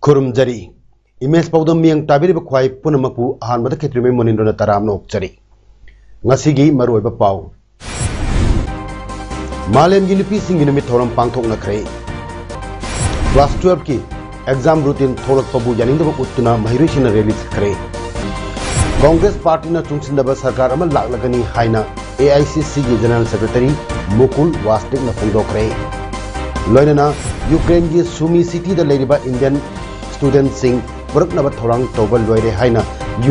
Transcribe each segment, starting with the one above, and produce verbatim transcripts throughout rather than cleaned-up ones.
ꯈꯨꯔꯨꯝꯖꯔꯤ꯫ Image ꯄꯥꯎꯗꯝ ꯃꯤꯠꯌꯦꯡ ꯇꯥꯕꯤꯔꯤꯕ ꯈ꯭ꯋꯥꯏ ꯄꯨꯝꯅꯃꯛꯄꯨ ꯑꯍꯥꯟꯕꯗ ꯈꯦꯇ꯭ꯔꯤꯃꯌꯨꯝ ꯃꯣꯅꯤꯟꯗ꯭ꯔꯣꯅ ꯇꯔꯥꯝꯅ ꯑꯣꯛꯆꯔꯤ꯫ ꯉꯁꯤꯒꯤ ꯃꯔꯨꯑꯣꯏꯕ ꯄꯥꯎ꯫ ꯃꯥꯂꯦꯝꯒꯤ ꯅꯨꯄꯤꯁꯤꯡꯒꯤ ꯅꯨꯃꯤꯠ ꯊꯧꯔꯝ ꯄꯥꯡꯊꯣꯛꯅꯈ꯭ꯔꯦ꯫ Class twelve ꯀꯤ exam routine ꯊꯣꯛꯂꯛꯄꯕꯨ ꯌꯥꯅꯤꯡꯗꯕ ꯎꯠꯇꯨꯅ ꯃꯍꯩꯔꯣꯏꯁꯤꯡꯅ rally ꯆꯠꯈ꯭ꯔꯦ꯫ Congress party ꯅ ꯆꯨꯡꯁꯤꯟꯗꯕ ꯁꯔꯀꯥꯔ ꯑꯃ ꯂꯥꯛꯂꯒꯅꯤ ꯍꯥꯏꯅ A I C C ꯒꯤ General Secretary ꯃꯨꯀꯨꯜ ꯋꯥꯁꯅꯤꯛꯅ ꯐꯣꯡꯗꯣꯛꯈ꯭ꯔꯦ꯫ ꯂꯣꯏꯅꯅ ꯌꯨꯀ꯭ꯔꯦꯟꯒꯤ ꯁꯨꯃꯤ ꯁꯤꯇꯤꯗ ꯂꯩꯔꯤꯕ Indian student ꯁꯤꯡ ꯄꯨꯔꯛꯅꯕ ꯊꯧꯔꯥꯡ ꯇꯧꯕ ꯂꯣꯏꯔꯦ ꯍꯥꯏꯅ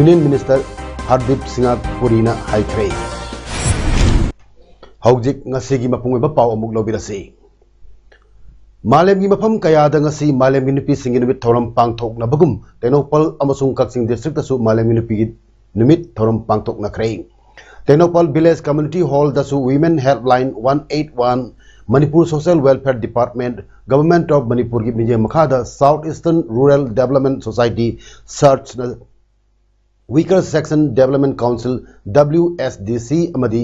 Union Minister ꯍꯔꯗꯤꯞ ꯁꯤꯡꯍ ꯄꯨꯔꯤꯅ ꯍꯥꯏꯈ꯭ꯔꯦ꯫ ꯍꯧꯖꯤꯛ ꯉꯁꯤꯒꯤ ꯃꯄꯨꯡ ꯑꯣꯏꯕ ꯄꯥꯎ ꯑꯃꯨꯛ ꯂꯧꯕꯤꯔꯁꯤ꯫ ꯃꯥꯂꯦꯝꯒꯤ ꯃꯐꯝ ꯀꯌꯥꯗ ꯉꯁꯤ ꯃꯥꯂꯦꯝꯒꯤ ꯅꯨꯄꯤꯁꯤꯡꯒꯤ ꯅꯨꯃꯤꯠ ꯊꯧꯔꯝ ꯄꯥꯡꯊꯣꯛꯅꯕꯒꯨꯝ, ꯇꯦꯡꯅꯧꯄꯜ ꯑꯃꯁꯨꯡ ꯀꯛꯆꯤꯡ district ꯇꯁꯨ ꯃꯥꯂꯦꯝꯒꯤ ꯅꯨꯄꯤꯒꯤ ꯅꯨꯃꯤꯠ ꯊꯧꯔꯝ ꯄꯥꯡꯊꯣꯛꯅꯈ꯭ꯔꯦ꯫ ꯇꯦꯡꯅꯧꯄꯜ Village Community Hall ꯗꯁꯨ Women Helpline one eight one, Manipur Social Welfare Department, Government of Manipur ꯒꯤ ꯃꯤꯠꯌꯦꯡ ꯃꯈꯥꯗ South Eastern Rural Development Society, SEARDS ꯅ Weaker Section Development Council, W S D C, ꯑꯃꯗꯤ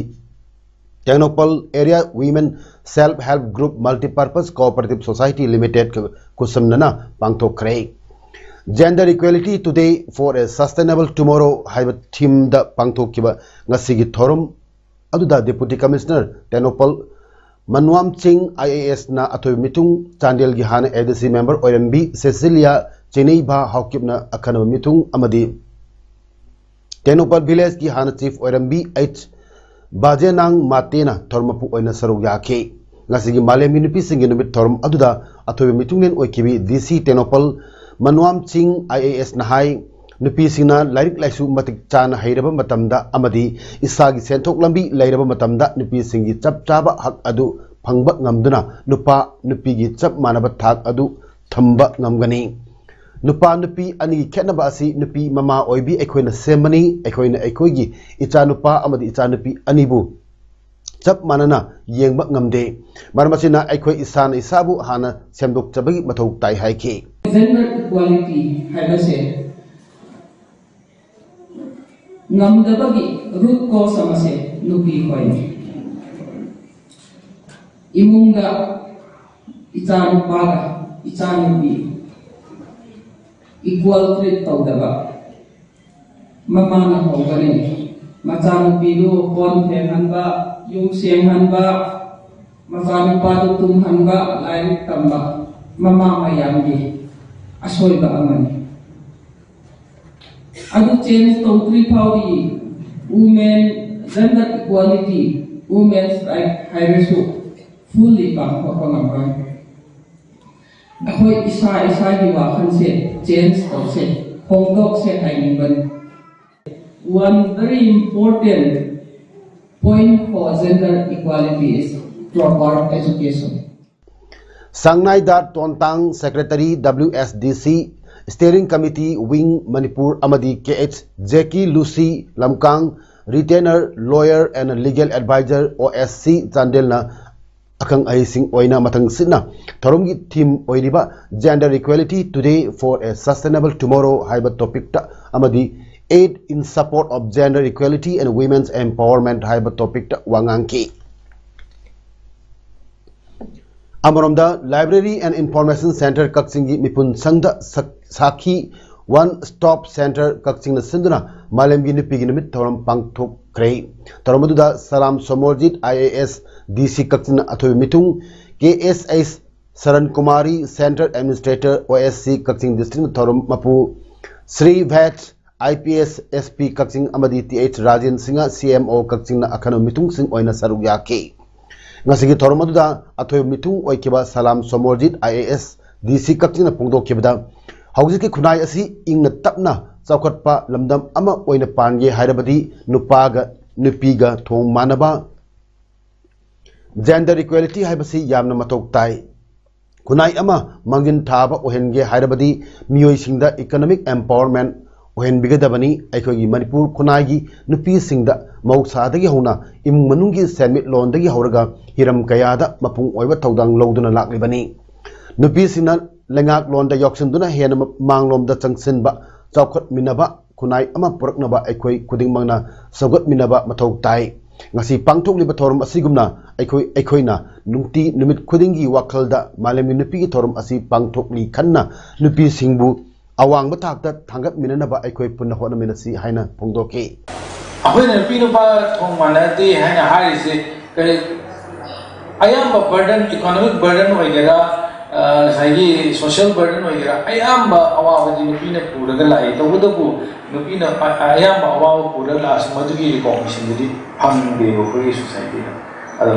Tengnoupal Area Women Self Help Group Multipurpose Cooperative Society Limited ꯀ ꯈꯨꯠꯁꯝꯅꯅ ꯄꯥꯡꯊꯣꯛꯈ꯭ꯔꯦ꯫ Gender Equality Today for a Sustainable Tomorrow ꯍꯥꯏꯕ theme ꯗ ꯄꯥꯡꯊꯣꯛꯈꯤꯕ ꯉꯁꯤꯒꯤ ꯊꯧꯔꯝ ꯑꯗꯨꯗ Deputy Commissioner Tengnoupal ꯃꯟꯋꯥꯝ ꯁꯤꯡ I A S ꯅ ꯑꯊꯣꯏꯕ ꯃꯤꯊꯨꯡ, ꯆꯥꯟꯗꯦꯜꯒꯤ ꯍꯥꯟꯅ A D C member ꯑꯣꯏꯔꯝꯕꯤ ꯁꯦꯁꯤꯂꯤꯌꯥ ꯆꯦꯅꯩꯚꯥ ꯍꯥꯎꯀꯤꯞꯅ ꯑꯈꯟꯅꯕ ꯃꯤꯊꯨꯡ ꯑꯃꯗꯤ ꯇꯦꯡꯅꯧꯄꯜ Village ꯀꯤ ꯍꯥꯟꯅ chief ꯑꯣꯏꯔꯝꯕꯤ H ꯕꯥꯖꯦꯅꯥꯡ ꯃꯥꯇꯦꯅ ꯊꯧꯔꯝ ꯃꯄꯨ ꯑꯣꯏꯅ ꯁꯔꯨꯛ ꯌꯥꯈꯤ꯫ ꯉꯁꯤꯒꯤ ꯃꯥꯂꯦꯝꯒꯤ ꯅꯨꯄꯤꯁꯤꯡꯒꯤ ꯅꯨꯃꯤꯠ ꯊꯧꯔꯝ ꯑꯗꯨꯗ ꯑꯊꯣꯏꯕ ꯃꯤꯊꯨꯡꯂꯦꯟ ꯑꯣꯏꯈꯤꯕꯤ D C ꯇꯦꯡꯅꯧꯄꯜ ꯃꯟꯋꯥꯝ ꯁꯤꯡ I A S ꯅ ꯍꯥꯏ, ꯅꯨꯄꯤꯁꯤꯡꯅ ꯂꯥꯏꯔꯤꯛ ꯂꯥꯏꯁꯨ ꯃꯇꯤꯛ ꯆꯥꯅ ꯍꯩꯔꯕ ꯃꯇꯝꯗ ꯑꯃꯗꯤ ꯏꯁꯥꯒꯤ ꯁꯦꯟꯊꯣꯛ ꯂꯝꯕꯤ ꯂꯩꯔꯕ ꯃꯇꯝꯗ ꯅꯨꯄꯤꯁꯤꯡꯒꯤ ꯆꯞ ꯆꯥꯕ ꯍꯛ ꯑꯗꯨ ꯐꯪꯕ ꯉꯝꯗꯨꯅ ꯅꯨꯄꯥ ꯅꯨꯄꯤꯒꯤ ꯆꯞ ꯃꯥꯟꯅꯕ ꯊꯥꯛ ꯑꯗꯨ ꯊꯝꯕ ꯉꯝꯒꯅꯤ꯫ ꯅꯨꯄꯥ ꯅꯨꯄꯤ ꯑꯅꯤꯒꯤ ꯈꯦꯠꯅꯕ ꯑꯁꯤ ꯅꯨꯄꯤ ꯃꯃꯥ ꯑꯣꯏꯕꯤ ꯑꯩꯈꯣꯏꯅ ꯁꯦꯝꯕꯅꯤ꯫ ꯑꯩꯈꯣꯏꯅ ꯑꯩꯈꯣꯏꯒꯤ ꯏꯆꯥꯅꯨꯄꯥ ꯑꯃꯗꯤ ꯏꯆꯥꯅꯨꯄꯤ ꯑꯅꯤꯕꯨ ꯆꯞ ꯃꯥꯟꯅꯅ ꯌꯦꯡꯕ ꯉꯝꯗꯦ꯫ ꯃꯔꯝ ꯑꯁꯤꯅ ꯑꯩꯈꯣꯏ ꯏꯁꯥꯅ ꯏꯁꯥꯕꯨ ꯍꯥꯟꯅ ꯁꯦꯝꯗꯣꯛꯆꯕꯒꯤ ꯃꯊꯧ ꯇꯥꯏ ꯍꯥꯏꯈꯤ꯫ Gender equality ꯍꯥꯏꯕꯁꯦ ꯉꯝꯗꯕꯒꯤ root cause ꯑꯃꯁꯦ ꯅꯨꯄꯤ ꯈꯣꯏꯅꯤ꯫ ꯏꯃꯨꯡꯗ ꯏꯆꯥ ꯅꯨꯄꯥꯒ ꯏꯆꯥ ꯅꯨꯄꯤ equal treat ꯇꯧꯗꯕ ꯃꯃꯥꯅ ꯍꯧꯕꯅꯤ꯫ ꯃꯆꯥꯅꯨꯄꯤꯗꯨ ꯀꯣꯟ ꯐꯦꯡꯍꯟꯕ, ꯌꯨꯝ ꯁꯦꯡꯍꯟꯕ, ꯃꯆꯥꯅꯨꯄꯥꯗꯨ ꯇꯨꯝꯍꯟꯕ, ꯂꯥꯏꯔꯤꯛ ꯇꯝꯕ, ꯃꯃꯥ ꯃꯌꯥꯝꯒꯤ ꯑꯁꯣꯏꯕ ꯑꯃꯅꯤ꯫ ꯑꯗꯨ change ꯇꯧꯗ꯭ꯔꯤ ꯐꯥꯎꯗꯤ women, gender equality, women's right ꯍꯥꯏꯔꯁꯨ fully ꯄꯥꯡꯊꯣꯛꯄ ꯉꯝꯂꯣꯏ꯫ ꯑꯩꯈꯣꯏ ꯏꯁꯥ ꯏꯁꯥꯒꯤ ꯋꯥꯈꯜꯁꯦ change ꯇꯧꯁꯦ, ꯍꯣꯡꯗꯣꯛꯁꯦ ꯍꯥꯏꯅꯤꯡꯕꯅꯤ꯫ One very important point for gender equality is proper education. ꯁꯪꯅꯥꯏꯗ ꯇꯣꯟꯇꯥꯡ, Secretary W S D C, Steering Committee, Wing Manipur ꯑꯃꯗꯤ K H Jackie Lucy Lamkang, Retainer, Lawyer and Legal Advisor, O S C, ꯆꯥꯟꯗꯦꯜꯅ ꯑꯈꯪ ꯑꯍꯩꯁꯤꯡ ꯑꯣꯏꯅ ꯃꯊꯪꯁꯤꯠꯅ ꯊꯧꯔꯝꯒꯤ theme ꯑꯣꯏꯔꯤꯕ Gender Equality Today for a Sustainable Tomorrow ꯍꯥꯏꯕ topicꯇ ꯑꯃꯗꯤ Aid in Support of Gender Equality and Women's Empowerment ꯍꯥꯏꯕ topicꯇ ꯋꯥ ꯉꯥꯡꯈꯤ꯫ ꯑꯃꯔꯣꯝꯗ, Library and Information Centre ꯀꯛꯆꯤꯡꯒꯤ ꯃꯤꯄꯨꯟ ꯁꯪꯗ ꯁꯛ-, ꯁꯥꯈꯤ One Stop Centre ꯀꯛꯆꯤꯡꯅ ꯁꯤꯟꯗꯨꯅ ꯃꯥꯂꯦꯝꯒꯤ ꯅꯨꯄꯤꯒꯤ ꯅꯨꯃꯤꯠ ꯊꯧꯔꯝ ꯄꯥꯡꯊꯣꯛꯈ꯭ꯔꯦ꯫ ꯊꯧꯔꯝ ꯑꯗꯨꯗ ꯁꯂꯥꯝ Somorjit, I A S, D C ꯀꯛꯆꯤꯡꯅ ꯑꯊꯣꯏꯕ ꯃꯤꯊꯨꯡ, K S H ꯁꯔꯟ Kumari, Centre Administrator, O S C ꯀꯛꯆꯤꯡ Districtꯅ ꯊꯧꯔꯝ ꯃꯄꯨ, Shri ꯚꯦꯠ, I P S, S P ꯀꯛꯆꯤꯡ ꯑꯃꯗꯤ T H Rajen Singh, C M O ꯀꯛꯆꯤꯡꯅ ꯑꯈꯟꯅꯕ ꯃꯤꯊꯨꯡꯁꯤꯡ ꯑꯣꯏꯅ ꯁꯔꯨꯛ ꯌꯥꯈꯤ꯫ ꯉꯁꯤꯒꯤ ꯊꯧꯔꯝ ꯑꯗꯨꯗ ꯑꯊꯣꯏꯕ ꯃꯤꯊꯨꯡ ꯑꯣꯏꯈꯤꯕ ꯁꯂꯥꯝ Somorjit, I A S, D C ꯀꯛꯆꯤꯡꯅ ꯐꯣꯡꯗꯣꯛꯈꯤꯕꯗ, ꯍꯧꯖꯤꯛꯀꯤ ꯈꯨꯟꯅꯥꯏ ꯑꯁꯤ ꯏꯪꯅ ꯇꯞꯅ ꯆꯥꯎꯈꯠꯄ ꯂꯝꯗꯝ ꯑꯃ ꯑꯣꯏꯅ ꯄꯥꯟꯒꯦ ꯍꯥꯏꯔꯕꯗꯤ ꯅꯨꯄꯥꯒ ꯅꯨꯄꯤꯒ ꯊꯣꯡ ꯃꯥꯟꯅꯕ, gender equality ꯍꯥꯏꯕꯁꯤ ꯌꯥꯝꯅ ꯃꯊꯧ ꯇꯥꯏ꯫ ꯈꯨꯟꯅꯥꯏ ꯑꯃ ꯃꯥꯡꯖꯤꯟ ꯊꯥꯕ ꯑꯣꯏꯍꯟꯒꯦ ꯍꯥꯏꯔꯕꯗꯤ ꯃꯤꯑꯣꯏꯁꯤꯡꯗ economic empowerment ꯑꯣꯏꯍꯟꯕꯤꯒꯗꯕꯅꯤ꯫ ꯑꯩꯈꯣꯏꯒꯤ ꯃꯅꯤꯄꯨꯔ ꯈꯨꯟꯅꯥꯏꯒꯤ ꯅꯨꯄꯤꯁꯤꯡꯗ ꯃꯍꯧꯁꯥꯗꯒꯤ ꯍꯧꯅ ꯏꯃꯨꯡ ꯃꯅꯨꯡꯒꯤ ꯁꯦꯟꯃꯤꯠꯂꯣꯟꯗꯒꯤ ꯍꯧꯔꯒ ꯍꯤꯔꯝ ꯀꯌꯥꯗ ꯃꯄꯨꯡ ꯑꯣꯏꯕ ꯊꯧꯗꯥꯡ ꯂꯧꯗꯨꯅ ꯂꯥꯛꯂꯤꯕꯅꯤ꯫ ꯅꯨꯄꯤꯁꯤꯡꯅ ꯂꯩꯉꯥꯛꯂꯣꯟꯗ ꯌꯥꯎꯁꯤꯟꯗꯨꯅ ꯍꯦꯟꯅ ꯃꯥꯡꯂꯣꯝꯗ ꯆꯪꯁꯤꯟꯕ, ꯆꯥꯎꯈꯠꯃꯤꯟꯅꯕ ꯈꯨꯟꯅꯥꯏ ꯑꯃ ꯄꯨꯔꯛꯅꯕ ꯑꯩꯈꯣꯏ ꯈꯨꯗꯤꯡꯃꯛꯅ ꯁꯧꯒꯠꯃꯤꯟꯅꯕ ꯃꯊꯧ ꯇꯥꯏ꯫ ꯉꯁꯤ ꯄꯥꯡꯊꯣꯛꯂꯤꯕ ꯊꯧꯔꯝ ꯑꯁꯤꯒꯨꯝꯅ ꯑꯩꯈꯣꯏ, ꯑꯩꯈꯣꯏꯅ ꯅꯨꯡꯇꯤ ꯅꯨꯃꯤꯠ ꯈꯨꯗꯤꯡꯒꯤ ꯋꯥꯈꯜꯗ ꯃꯥꯂꯦꯝꯒꯤ ꯅꯨꯄꯤꯒꯤ ꯊꯧꯔꯝ ꯑꯁꯤ ꯄꯥꯡꯊꯣꯛꯂꯤ ꯈꯟꯅ ꯅꯨꯄꯤꯁꯤꯡꯕꯨ ꯑꯋꯥꯡꯕ ꯊꯥꯛꯇ ꯊꯥꯡꯒꯠꯃꯤꯟꯅꯅꯕ ꯑꯩꯈꯣꯏ ꯄꯨꯟꯅ ꯍꯣꯠꯅꯃꯤꯟꯅꯁꯤ ꯍꯥꯏꯅ ꯐꯣꯡꯗꯣꯛꯈꯤ꯫ ꯑꯩꯈꯣꯏꯅ ꯅꯨꯄꯤ ꯅꯨꯄꯥ ꯊꯣꯡ ꯃꯥꯟꯅꯗꯦ ꯍꯥꯏꯅ ꯍꯥꯏꯔꯤꯁꯦ ꯀꯔꯤ? ꯑꯌꯥꯝꯕ burden, economic burden ꯑꯣꯏꯒꯦꯔꯥ, ꯑ, ꯉꯁꯥꯏꯒꯤ social burden ꯑꯣꯏꯒꯦꯔꯥ, ꯑꯌꯥꯝꯕ ꯑꯋꯥꯕꯗꯤ ꯅꯨꯄꯤꯅ ꯄꯨꯔꯒ ꯂꯥꯛꯏ꯫ ꯇꯧꯕꯇꯕꯨ ꯅꯨꯄꯤꯅ ꯑ-, ꯑꯌꯥꯝꯕ ꯑꯋꯥꯕ ꯄꯨꯔꯒ ꯂꯥꯛꯑꯁꯨ ꯃꯗꯨꯒꯤ recognitionꯗꯨꯗꯤ ꯐꯪꯗꯦꯕ ꯑꯩꯈꯣꯏꯒꯤ societyꯗ꯫ ꯑꯗꯣ,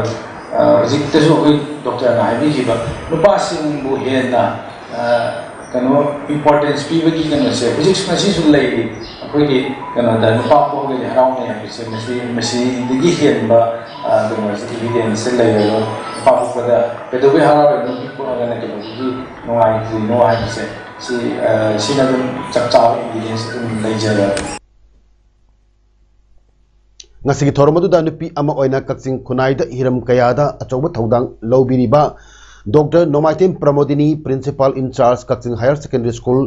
ꯑ, ꯍꯧꯖꯤꯛꯇꯁꯨ ꯑꯩꯈꯣꯏ doctorꯅ ꯍꯥꯏꯕꯤꯈꯤꯕ ꯅꯨꯄꯥꯁꯤꯡꯕꯨ ꯍꯦꯟꯅ, ꯑ, ꯀꯩꯅꯣ, importance ꯄꯤꯕꯒꯤ ꯀꯩꯅꯣꯁꯦ ꯍꯧꯖꯤꯛ ꯉꯁꯤꯁꯨ ꯂꯩꯔꯤ꯫ ꯑꯩꯈꯣꯏꯒꯤ ꯀꯩꯅꯣꯗ ꯅꯨꯄꯥ ꯄꯣꯛꯑꯒꯗꯤ ꯍꯔꯥꯎꯅꯩ ꯍꯥꯏꯕꯁꯦ ꯃꯁꯤ, ꯃꯁꯤꯗꯒꯤ ꯍꯦꯟꯕ, ꯑ, ꯀꯩꯅꯣꯁꯦ, evidenceꯁꯦ ꯂꯩꯔꯔꯣꯏ꯫ ꯅꯨꯄꯥ ꯄꯣꯛꯄꯗ ꯀꯩꯗꯧꯕꯩ ꯍꯔꯥꯎꯔꯤꯅꯣ, ꯅꯨꯄꯤ ꯄꯣꯛꯑꯒꯅ ꯀꯩꯗꯧꯕꯒꯤ ꯅꯨꯡꯉꯥꯏꯇ꯭ꯔꯤꯅꯣ ꯍꯥꯏꯕꯁꯦ ꯁꯤ, ꯑ, ꯁꯤꯅ ꯑꯗꯨꯝ ꯆꯞ ꯆꯥꯕ evidence ꯑꯗꯨꯝ ꯂꯩꯖꯔꯦ꯫ ꯉꯁꯤꯒꯤ ꯊꯧꯔꯝ ꯑꯗꯨꯗ ꯅꯨꯄꯤ ꯑꯃ ꯑꯣꯏꯅ ꯀꯛꯆꯤꯡ ꯈꯨꯟꯅꯥꯏꯗ ꯍꯤꯔꯝ ꯀꯌꯥꯗ ꯑꯆꯧꯕ ꯊꯧꯗꯥꯡ ꯂꯧꯕꯤꯔꯤꯕ Doctor Nongmaithem Pramodini, Principal in Charge Kakching Higher Secondary School,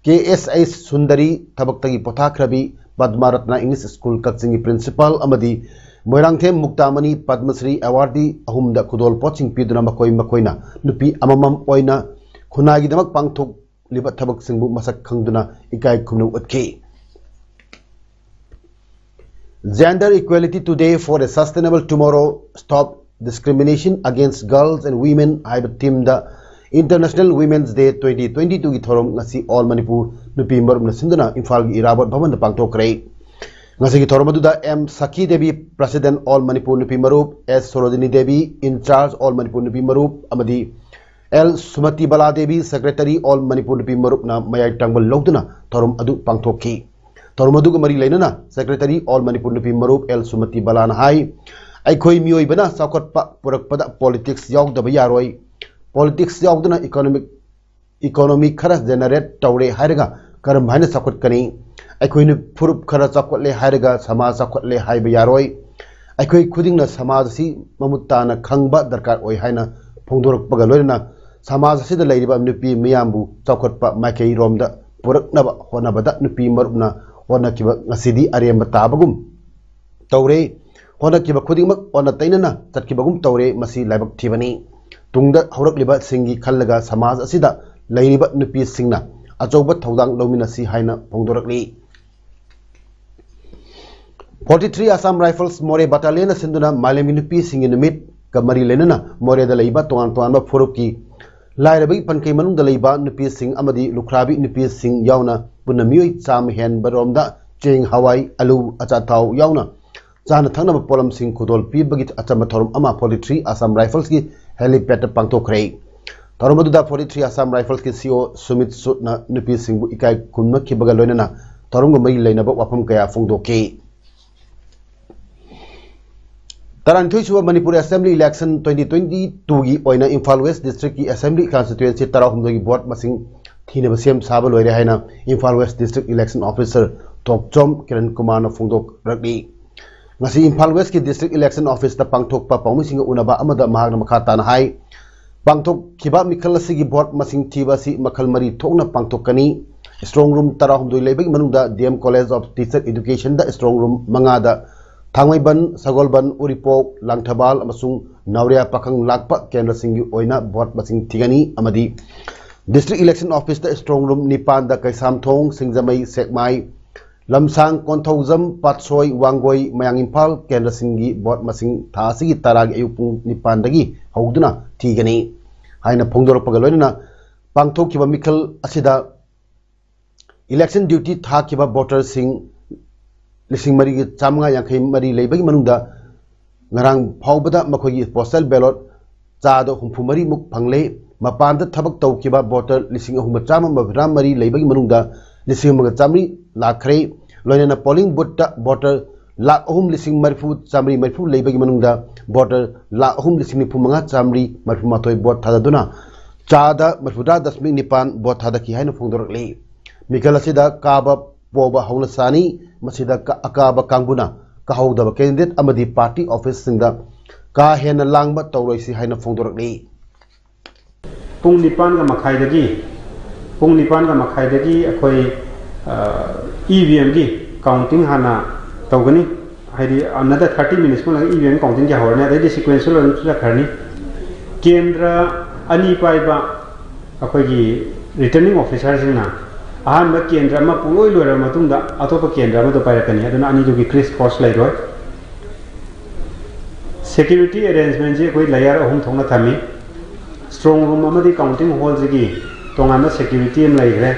K S H Sundari, ꯊꯕꯛꯇꯒꯤ ꯄꯣꯊꯥꯈ꯭ꯔꯕꯤ ꯄꯗꯃꯥꯔꯠꯅ English School ꯀꯛꯆꯤꯡꯒꯤ Principal ꯑꯃꯗꯤ ꯃꯣꯏꯔꯥꯡꯊꯦꯝ ꯃꯨꯛꯇꯥꯃꯅꯤ, ꯄꯗꯃꯁ꯭ꯔꯤ awardee ꯑꯍꯨꯝꯗ ꯈꯨꯗꯣꯜꯄꯣꯠꯁꯤꯡ ꯄꯤꯗꯨꯅ ꯃꯈꯣꯏ ꯃꯈꯣꯏꯅ ꯅꯨꯄꯤ ꯑꯃꯃꯝ ꯑꯣꯏꯅ ꯈꯨꯟꯅꯥꯏꯒꯤꯗꯃꯛ ꯄꯥꯡꯊꯣꯛꯂꯤꯕ ꯊꯕꯛꯁꯤꯡꯕꯨ ꯃꯁꯛ ꯈꯪꯗꯨꯅ ꯏꯀꯥꯏ ꯈꯨꯝꯅꯕ ꯎꯠꯈꯤ꯫ Gender Equality Today for a Sustainable Tomorrow, Stop Discrimination Against Girls and Women ꯍꯥꯏꯕ themeꯗ International Women's Day twenty twenty twoꯒꯤ ꯊꯧꯔꯝ ꯉꯁꯤ All Manipur ꯅꯨꯄꯤ ꯃꯔꯨꯞꯅ ꯁꯤꯟꯗꯨꯅ ꯏꯝꯐꯥꯜꯒꯤ ꯏꯔꯥꯕꯣꯠ ꯚꯕꯟꯗ ꯄꯥꯡꯊꯣꯛꯈ꯭ꯔꯦ꯫ ꯉꯁꯤꯒꯤ ꯊꯧꯔꯝ ꯑꯗꯨꯗ M Sakhi Devi, President All Manipur ꯅꯨꯄꯤ ꯃꯔꯨꯞ, ꯑꯦꯁ Sarojini Devi, In Charge All Manipur ꯅꯨꯄꯤ ꯃꯔꯨꯞ, ꯑꯃꯗꯤ L Sumati Bala Devi, Secretary All Manipur ꯅꯨꯄꯤ ꯃꯔꯨꯞꯅ ꯃꯌꯥꯏ ꯇꯪꯕ ꯂꯧꯗꯨꯅ ꯊꯧꯔꯝ ꯑꯗꯨ ꯄꯥꯡꯊꯣꯛꯈꯤ꯫ ꯊꯧꯔꯝ ꯑꯗꯨꯒ ꯃꯔꯤ ꯂꯩꯅꯅ Secretary All Manipur ꯅꯨꯄꯤ ꯃꯔꯨꯞ ꯑꯦꯜ ꯁꯨꯃꯇꯤ ꯕꯂꯥꯅ ꯍꯥꯏ, ꯑꯩꯈꯣꯏ ꯃꯤꯑꯣꯏꯕꯅ ꯆꯥꯎꯈꯠꯄ ꯄꯨꯔꯛꯄꯗ politics ꯌꯥꯎꯗꯕ ꯌꯥꯔꯣꯏ꯫ ꯄꯣꯂꯤꯇꯤꯛꯁ ꯌꯥꯎꯗꯅ ꯏꯀꯣꯅꯣꯃꯤꯛ ꯏꯀꯣꯅꯣꯃꯤ ꯈꯔ ꯖꯦꯅꯦꯔꯦꯠ ꯇꯧꯔꯦ ꯍꯥꯏꯔꯒ ꯀꯔꯝ ꯍꯥꯏꯅ ꯆꯥꯎꯈꯠꯀꯅꯤ? ꯑꯩꯈꯣꯏꯅ ꯐꯨꯔꯨꯞ ꯈꯔ ꯆꯥꯎꯈꯠꯂꯦ ꯍꯥꯏꯔꯒ ꯁꯃꯥꯖ ꯆꯥꯎꯈꯠꯂꯦ ꯍꯥꯏꯕ ꯌꯥꯔꯣꯏ꯫ ꯑꯩꯈꯣꯏ ꯈꯨꯗꯤꯡꯅ ꯁꯃꯥꯖ ꯑꯁꯤ ꯃꯃꯨꯠ ꯇꯥꯅ ꯈꯪꯕ ꯗꯔꯀꯥꯔ ꯑꯣꯏ ꯍꯥꯏꯅ ꯐꯣꯡꯗꯣꯔꯛꯄꯒ ꯂꯣꯏꯅꯅ ꯁꯃꯥꯖ ꯑꯁꯤꯗ ꯂꯩꯔꯤꯕ ꯅꯨꯄꯤ ꯃꯤꯌꯥꯝꯕꯨ ꯆꯥꯎꯈꯠꯄ ꯃꯥꯏꯀꯩꯔꯣꯝꯗ ꯄꯨꯔꯛꯅꯕ ꯍꯣꯠꯅꯕꯗ ꯅꯨꯄꯤ ꯃꯔꯨꯞꯅ ꯍꯣꯠꯅꯈꯤꯕ ꯉꯁꯤꯗꯤ ꯑꯔꯦꯝꯕ ꯇꯥꯕꯒꯨꯝ ꯇꯧꯔꯦ꯫ ꯍꯣꯠꯅꯈꯤꯕ ꯈꯨꯗꯤꯡꯃꯛ ꯑꯣꯟꯅ ꯇꯩꯅꯅ ꯆꯠꯈꯤꯕꯒꯨꯝ ꯇꯧꯔꯦ꯫ ꯃꯁꯤ ꯂꯥꯏꯕꯛ ꯊꯤꯕꯅꯤ꯫ ꯇꯨꯡꯗ ꯍꯧꯔꯛꯂꯤꯕꯁꯤꯡꯒꯤ ꯈꯜꯂꯒ ꯁꯃꯥꯖ ꯑꯁꯤꯗ ꯂꯩꯔꯤꯕ ꯅꯨꯄꯤꯁꯤꯡꯅ ꯑꯆꯧꯕ ꯊꯧꯗꯥꯡ ꯂꯧꯃꯤꯟꯅꯁꯤ ꯍꯥꯏꯅ ꯐꯣꯡꯗꯣꯔꯛꯂꯤ꯫ Forty three Assam Rifles Moreh Battalionꯅ ꯁꯤꯟꯗꯨꯅ ꯃꯥꯂꯦꯝꯒꯤ ꯅꯨꯄꯤꯁꯤꯡꯒꯤ ꯅꯨꯃꯤꯠꯀ ꯃꯔꯤ ꯂꯩꯅꯅ ꯃꯣꯔꯦꯗ ꯂꯩꯕ ꯇꯣꯉꯥꯟ ꯇꯣꯉꯥꯟꯕ ꯐꯨꯔꯨꯞꯀꯤ ꯂꯥꯏꯔꯕꯒꯤ ꯄꯟꯈꯩ ꯃꯅꯨꯡꯗ ꯂꯩꯕ ꯅꯨꯄꯤꯁꯤꯡ ꯑꯃꯗꯤ ꯂꯨꯈ꯭ꯔꯥꯕꯤ ꯅꯨꯄꯤꯁꯤꯡ ꯌꯥꯎꯅ ꯄꯨꯟꯅ ꯃꯤꯑꯣꯏ ꯆꯥꯝꯃ ꯍꯦꯟꯕꯔꯣꯝꯗ ꯆꯦꯡ, ꯍꯋꯥꯏ, ꯑꯂꯨ, ꯑꯆꯥꯊꯥꯎ ꯌꯥꯎꯅ ꯆꯥꯅ ꯊꯛꯅꯕ ꯄꯣꯠꯂꯝꯁꯤꯡ ꯈꯨꯗꯣꯜ ꯄꯤꯕꯒꯤ ꯑꯆꯝꯕ ꯊꯧꯔꯝ ꯑꯃ Forty three Assam Riflesꯀꯤ helipad ꯄꯥꯡꯊꯣꯛꯈ꯭ꯔꯦ꯫ ꯊꯧꯔꯝ ꯑꯗꯨꯗ Forty three Assam Riflesꯀꯤ C O Sumit ꯁꯨꯠꯅ ꯅꯨꯄꯤꯁꯤꯡꯕꯨ ꯏꯀꯥꯏ ꯈꯨꯝꯅꯈꯤꯕꯒ ꯂꯣꯏꯅꯅ ꯊꯧꯔꯝꯒ ꯃꯔꯤ ꯂꯩꯅꯕ ꯋꯥꯐꯝ ꯀꯌꯥ ꯐꯣꯡꯗꯣꯛꯈꯤ꯫ ꯇꯔꯥꯅꯤꯊꯣꯏ ꯁꯨꯕ Manipur Assembly Election twenty twenty twoꯒꯤ ꯑꯣꯏꯅ Imphal West Districtꯀꯤ Assembly Constituency ꯇꯔꯥꯍꯨꯝꯗꯣꯏꯒꯤ vote ꯃꯁꯤꯡ ꯊꯤꯅꯕ ꯁꯦꯝ ꯁꯥꯕ ꯂꯣꯏꯔꯦ ꯍꯥꯏꯅ Imphal West District Election Officer ꯊꯣꯛꯆꯣꯝ ꯀꯤꯔꯟ ꯀꯨꯃꯥꯔꯅ ꯐꯣꯡꯗꯣꯔꯛꯂꯤ꯫ ꯉꯁꯤ ꯏꯝꯐꯥꯜ Westꯀꯤ District Election Officeꯇ ꯄꯥꯡꯊꯣꯛꯄ ꯄꯥꯎꯃꯤꯁꯤꯡꯒ ꯎꯅꯕ ꯑꯃꯗ ꯃꯍꯥꯛꯅ ꯃꯈꯥ ꯇꯥꯅ ꯍꯥꯏ, ꯄꯥꯡꯊꯣꯛꯈꯤꯕ ꯃꯤꯈꯜ ꯑꯁꯤꯒꯤ vote ꯃꯁꯤꯡ ꯊꯤꯕ ꯑꯁꯤ ꯃꯈꯜ ꯃꯔꯤ ꯊꯣꯛꯅ ꯄꯥꯡꯊꯣꯛꯀꯅꯤ꯫ Strong room ꯇꯔꯥꯍꯨꯝꯗꯣꯏ ꯂꯩꯕꯒꯤ ꯃꯅꯨꯡꯗ D M College of Teacher Educationꯗ strong room ꯃꯉꯥꯗ ꯊꯥꯡꯃꯩꯕꯟ, ꯁꯒꯣꯜꯕꯟ, ꯎꯔꯤꯄꯣꯛ, ꯂꯥꯡꯊꯕꯥꯜ ꯑꯃꯁꯨꯡ ꯅꯥꯎꯔꯤꯌꯥ ꯄꯥꯈꯪ ꯂꯥꯛꯄ ꯀꯦꯟꯗ꯭ꯔꯁꯤꯡꯒꯤ ꯑꯣꯏꯅ vote ꯃꯁꯤꯡ ꯊꯤꯒꯅꯤ ꯑꯃꯗꯤ District Election Officeꯇ strong room ꯅꯤꯄꯥꯟꯗ ꯀꯩꯁꯥꯝꯊꯣꯡ, ꯁꯤꯡꯖꯃꯩ, ꯁꯦꯛꯃꯥꯏ, ꯂꯝꯁꯥꯡ, ꯀꯣꯟꯊꯧꯖꯝ, ꯄꯥꯠꯁꯣꯏ, ꯋꯥꯡꯒꯣꯏ, ꯃꯌꯥꯡ ꯏꯝꯐꯥꯜ ꯀꯦꯟꯗ꯭ꯔꯁꯤꯡꯒꯤ vote ꯃꯁꯤꯡ ꯊꯥ ꯑꯁꯤꯒꯤ ꯇꯔꯥꯒꯤ ꯑꯌꯨꯛ ꯄꯨꯡ ꯅꯤꯄꯥꯟꯗꯒꯤ ꯍꯧꯗꯨꯅ ꯊꯤꯒꯅꯤ ꯍꯥꯏꯅ ꯐꯣꯡꯗꯣꯔꯛꯄꯒ ꯂꯣꯏꯅꯅ ꯄꯥꯡꯊꯣꯛꯈꯤꯕ ꯃꯤꯈꯜ ꯑꯁꯤꯗ election duty ꯊꯥꯈꯤꯕ voterꯁꯤꯡ ꯂꯤꯁꯤꯡ ꯃꯔꯤꯒ ꯆꯥꯃꯉꯥ ꯌꯥꯡꯈꯩ ꯃꯔꯤ ꯂꯩꯕꯒꯤ ꯃꯅꯨꯡꯗ ꯉꯔꯥꯡ ꯐꯥꯎꯕꯗ ꯃꯈꯣꯏꯒꯤ postal ballot ꯆꯥꯗ ꯍꯨꯝꯐꯨ ꯃꯔꯤꯃꯨꯛ ꯐꯪꯂꯦ꯫ ꯃꯄꯥꯟꯗ ꯊꯕꯛ ꯇꯧꯈꯤꯕ voter ꯂꯤꯁꯤꯡ ꯑꯍꯨꯝꯒ ꯆꯥꯝꯃ ꯃꯧꯗ꯭ꯔꯥ ꯃꯔꯤ ꯂꯩꯕꯒꯤ ꯃꯅꯨꯡꯗ ꯂꯤꯁꯤꯡ ꯑꯃꯒ ꯆꯥꯃꯔꯤ ꯂꯥꯛꯈ꯭ꯔꯦ꯫ ꯂꯣꯏꯅꯅ polling boothꯇ voter ꯂꯥꯈ ꯑꯍꯨꯝ ꯂꯤꯁꯤꯡ ꯃꯔꯤꯐꯨ ꯆꯥꯃꯔꯤ ꯃꯔꯤꯐꯨ ꯂꯩꯕꯒꯤ ꯃꯅꯨꯡꯗ voter ꯂꯥꯈ ꯑꯍꯨꯝ ꯂꯤꯁꯤꯡ ꯅꯤꯐꯨ ꯃꯉꯥ ꯆꯥꯃꯔꯤ ꯃꯔꯤꯐꯨ ꯃꯥꯊꯣꯏ vote ꯊꯥꯗꯗꯨꯅ ꯆꯥꯗ ꯃꯔꯤꯐꯨꯇꯔꯥ ꯗꯁꯃꯤꯛ ꯅꯤꯄꯥꯟ vote ꯊꯥꯗꯈꯤ ꯍꯥꯏꯅ ꯐꯣꯡꯗꯣꯔꯛꯂꯤ꯫ ꯃꯤꯈꯜ ꯑꯁꯤꯗ ꯀꯥꯕ ꯄꯣꯕ ꯍꯧꯅ ꯁꯥꯅꯤ꯫ ꯃꯁꯤꯗ ꯀ-, ꯑꯀꯥꯕ ꯀꯥꯡꯕꯨꯅ ꯀꯥꯍꯧꯗꯕ candidate ꯑꯃꯗꯤ party officeꯁꯤꯡꯗ ꯀꯥ ꯍꯦꯟꯅ ꯂꯥꯡꯕ ꯇꯧꯔꯣꯏꯁꯤ ꯍꯥꯏꯅ ꯐꯣꯡꯗꯣꯔꯛꯂꯤ꯫ ꯄꯨꯡ ꯅꯤꯄꯥꯟꯒ ꯃꯈꯥꯏꯗꯒꯤ, ꯄꯨꯡ ꯅꯤꯄꯥꯟꯒ ꯃꯈꯥꯏꯗꯒꯤ ꯑꯩꯈꯣꯏ, ꯑ, EVMꯒꯤ counting ꯍꯥꯟꯅ ꯇꯧꯒꯅꯤ꯫ ꯍꯥꯏꯗꯤ another thirty minutes ꯃꯅꯨꯡꯗ EVM countingꯒꯤ ꯍꯧꯔꯅꯤ, ꯑꯗꯩꯗꯤ sequential ꯑꯗꯨꯝ ꯆꯠꯈ꯭ꯔꯅꯤ꯫ ꯀꯦꯟꯗ꯭ꯔ ꯑꯅꯤ ꯄꯥꯏꯕ ꯑꯩꯈꯣꯏꯒꯤ returning officerꯁꯤꯡꯅ ꯑꯍꯥꯟꯕ ꯀꯦꯟꯗ꯭ꯔ ꯑꯃ ꯄꯨꯡꯂꯣꯏ ꯂꯣꯏꯔꯕ ꯃꯇꯨꯡꯗ ꯑꯇꯣꯞꯄ ꯀꯦꯟꯗ꯭ꯔ ꯑꯃꯗ ꯄꯥꯏꯔꯛꯀꯅꯤ꯫ ꯑꯗꯨꯅ ꯑꯅꯤꯗꯨꯒꯤ criss cross ꯂꯩꯔꯣꯏ꯫ Security arrangementꯁꯤ ꯑꯩꯈꯣꯏ layer ꯑꯍꯨꯝ ꯊꯣꯛꯅ ꯊꯝꯃꯤ꯫ Strong room ꯑꯃꯗꯤ counting hallꯁꯤꯒꯤ ꯇꯣꯉꯥꯟꯕ security ꯑꯃ ꯂꯩꯈ꯭ꯔꯦ꯫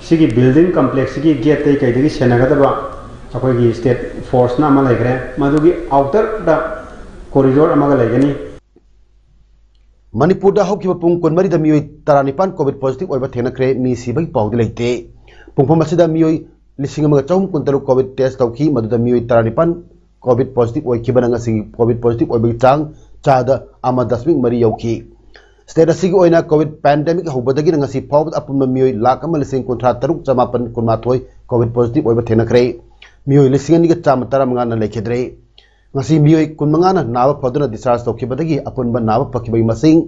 ꯁꯤꯒꯤ building complexꯁꯤꯒꯤ gateꯇꯩ ꯀꯩꯗꯒꯤ ꯁꯦꯟꯅꯒꯗꯕ ꯑꯩꯈꯣꯏꯒꯤ state forceꯅ ꯑꯃ ꯂꯩꯈ꯭ꯔꯦ꯫ ꯃꯗꯨꯒꯤ outerꯗ corridor ꯑꯃꯒ ꯂꯩꯒꯅꯤ꯫ ꯃꯅꯤꯄꯨꯔꯗ ꯍꯧꯈꯤꯕ ꯄꯨꯡ ꯀꯨꯟꯃꯔꯤꯗ ꯃꯤꯑꯣꯏ ꯇꯔꯥꯅꯤꯄꯥꯟ COVID positive ꯑꯣꯏꯕ ꯊꯦꯡꯅꯈ꯭ꯔꯦ꯫ ꯃꯤ ꯁꯤꯕꯒꯤ ꯄꯥꯎꯗꯤ ꯂꯩꯇꯦ꯫ ꯄꯨꯡꯐꯝ ꯑꯁꯤꯗ ꯃꯤꯑꯣꯏ ꯂꯤꯁꯤꯡ ꯑꯃꯒ ꯆꯍꯨꯝ ꯀꯨꯟꯇꯔꯨꯛ COVID test ꯇꯧꯈꯤ꯫ ꯃꯗꯨꯗ ꯃꯤꯑꯣꯏ ꯇꯔꯥꯅꯤꯄꯥꯟ COVID positive ꯑꯣꯏꯈꯤꯕꯅ ꯉꯁꯤꯒꯤ COVID positive ꯑꯣꯏꯕꯒꯤ ꯆꯥꯡ ꯆꯥꯗ ꯑꯃ ꯗꯁꯃꯤꯛ ꯃꯔꯤ ꯌꯧꯈꯤ꯫ State ꯑꯁꯤꯒꯤ ꯑꯣꯏꯅ COVID pandemic ꯍꯧꯕꯗꯒꯤꯅ ꯉꯁꯤ ꯐꯥꯎꯕꯗ ꯑꯄꯨꯟꯕ ꯃꯤꯑꯣꯏ ꯂꯥꯈ ꯑꯃ ꯂꯤꯁꯤꯡ ꯀꯨꯟꯊ꯭ꯔꯥ ꯇꯔꯨꯛ ꯆꯃꯥꯄꯟ ꯀꯨꯟꯃꯥꯊꯣꯏ COVID positive ꯑꯣꯏꯕ ꯊꯦꯡꯅꯈ꯭ꯔꯦ꯫ ꯃꯤꯑꯣꯏ ꯂꯤꯁꯤꯡ ꯑꯅꯤꯒ ꯆꯥꯝꯃ ꯇꯔꯥꯃꯉꯥꯅ ꯂꯩꯈꯤꯗ꯭ꯔꯦ꯫ ꯉꯁꯤ ꯃꯤꯑꯣꯏ ꯀꯨꯟꯃꯉꯥꯅ ꯅꯥꯕ ꯐꯗꯨꯅ discharge ꯇꯧꯈꯤꯕꯗꯒꯤ ꯑꯄꯨꯟꯕ ꯅꯥꯕ ꯐꯈꯤꯕꯒꯤ ꯃꯁꯤꯡ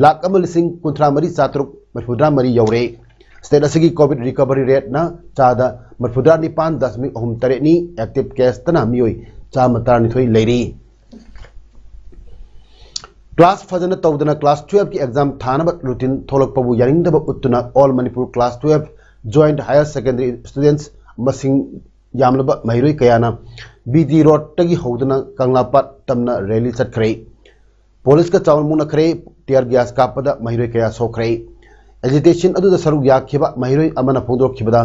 ꯂꯥꯈ ꯑꯃ ꯂꯤꯁꯤꯡ ꯀꯨꯟꯊ꯭ꯔꯥ ꯃꯔꯤ ꯆꯥꯇ꯭ꯔꯨꯛ ꯃꯔꯤꯐꯨꯇꯔꯥ ꯃꯔꯤ ꯌꯧꯔꯦ꯫ State ꯑꯁꯤꯒꯤ COVID recovery rateꯅ ꯆꯥꯗ ꯃꯔꯤꯐꯨꯇꯔꯥ ꯅꯤꯄꯥꯟ ꯗꯁꯃꯤꯛ ꯑꯍꯨꯝ ꯇꯔꯦꯠꯅꯤ꯫ Active caseꯇꯅ ꯃꯤꯑꯣꯏ ꯆꯥꯝꯃ ꯇꯔꯥꯅꯤꯊꯣꯏ ꯂꯩꯔꯤ꯫ Class ꯐꯖꯅ ꯇꯧꯗꯅ class twelveꯀꯤ exam ꯊꯥꯅꯕ routine ꯊꯣꯛꯂꯛꯄꯕꯨ ꯌꯥꯅꯤꯡꯗꯕ ꯎꯠꯇꯨꯅ All Manipur Class twelve Joint Higher Secondary Students ꯃꯁꯤꯡ ꯌꯥꯝꯂꯕ ꯃꯍꯩꯔꯣꯏ ꯀꯌꯥꯅ BD Roadꯇꯒꯤ ꯍꯧꯗꯨꯅ ꯀꯪꯂꯥꯄꯥꯠ ꯇꯝꯅ rally ꯆꯠꯈ꯭ꯔꯦ꯫ Policeꯀ ꯆꯥꯎꯅ ꯃꯨꯛꯅꯈ꯭ꯔꯦ꯫ Tear gas ꯀꯥꯞꯄꯗ ꯃꯍꯩꯔꯣꯏ ꯀꯌꯥ ꯁꯣꯛꯈ꯭ꯔꯦ꯫ Agitation ꯑꯗꯨꯗ ꯁꯔꯨꯛ ꯌꯥꯈꯤꯕ ꯃꯍꯩꯔꯣꯏ ꯑꯃꯅ ꯐꯣꯡꯗꯣꯔꯛꯈꯤꯕꯗ,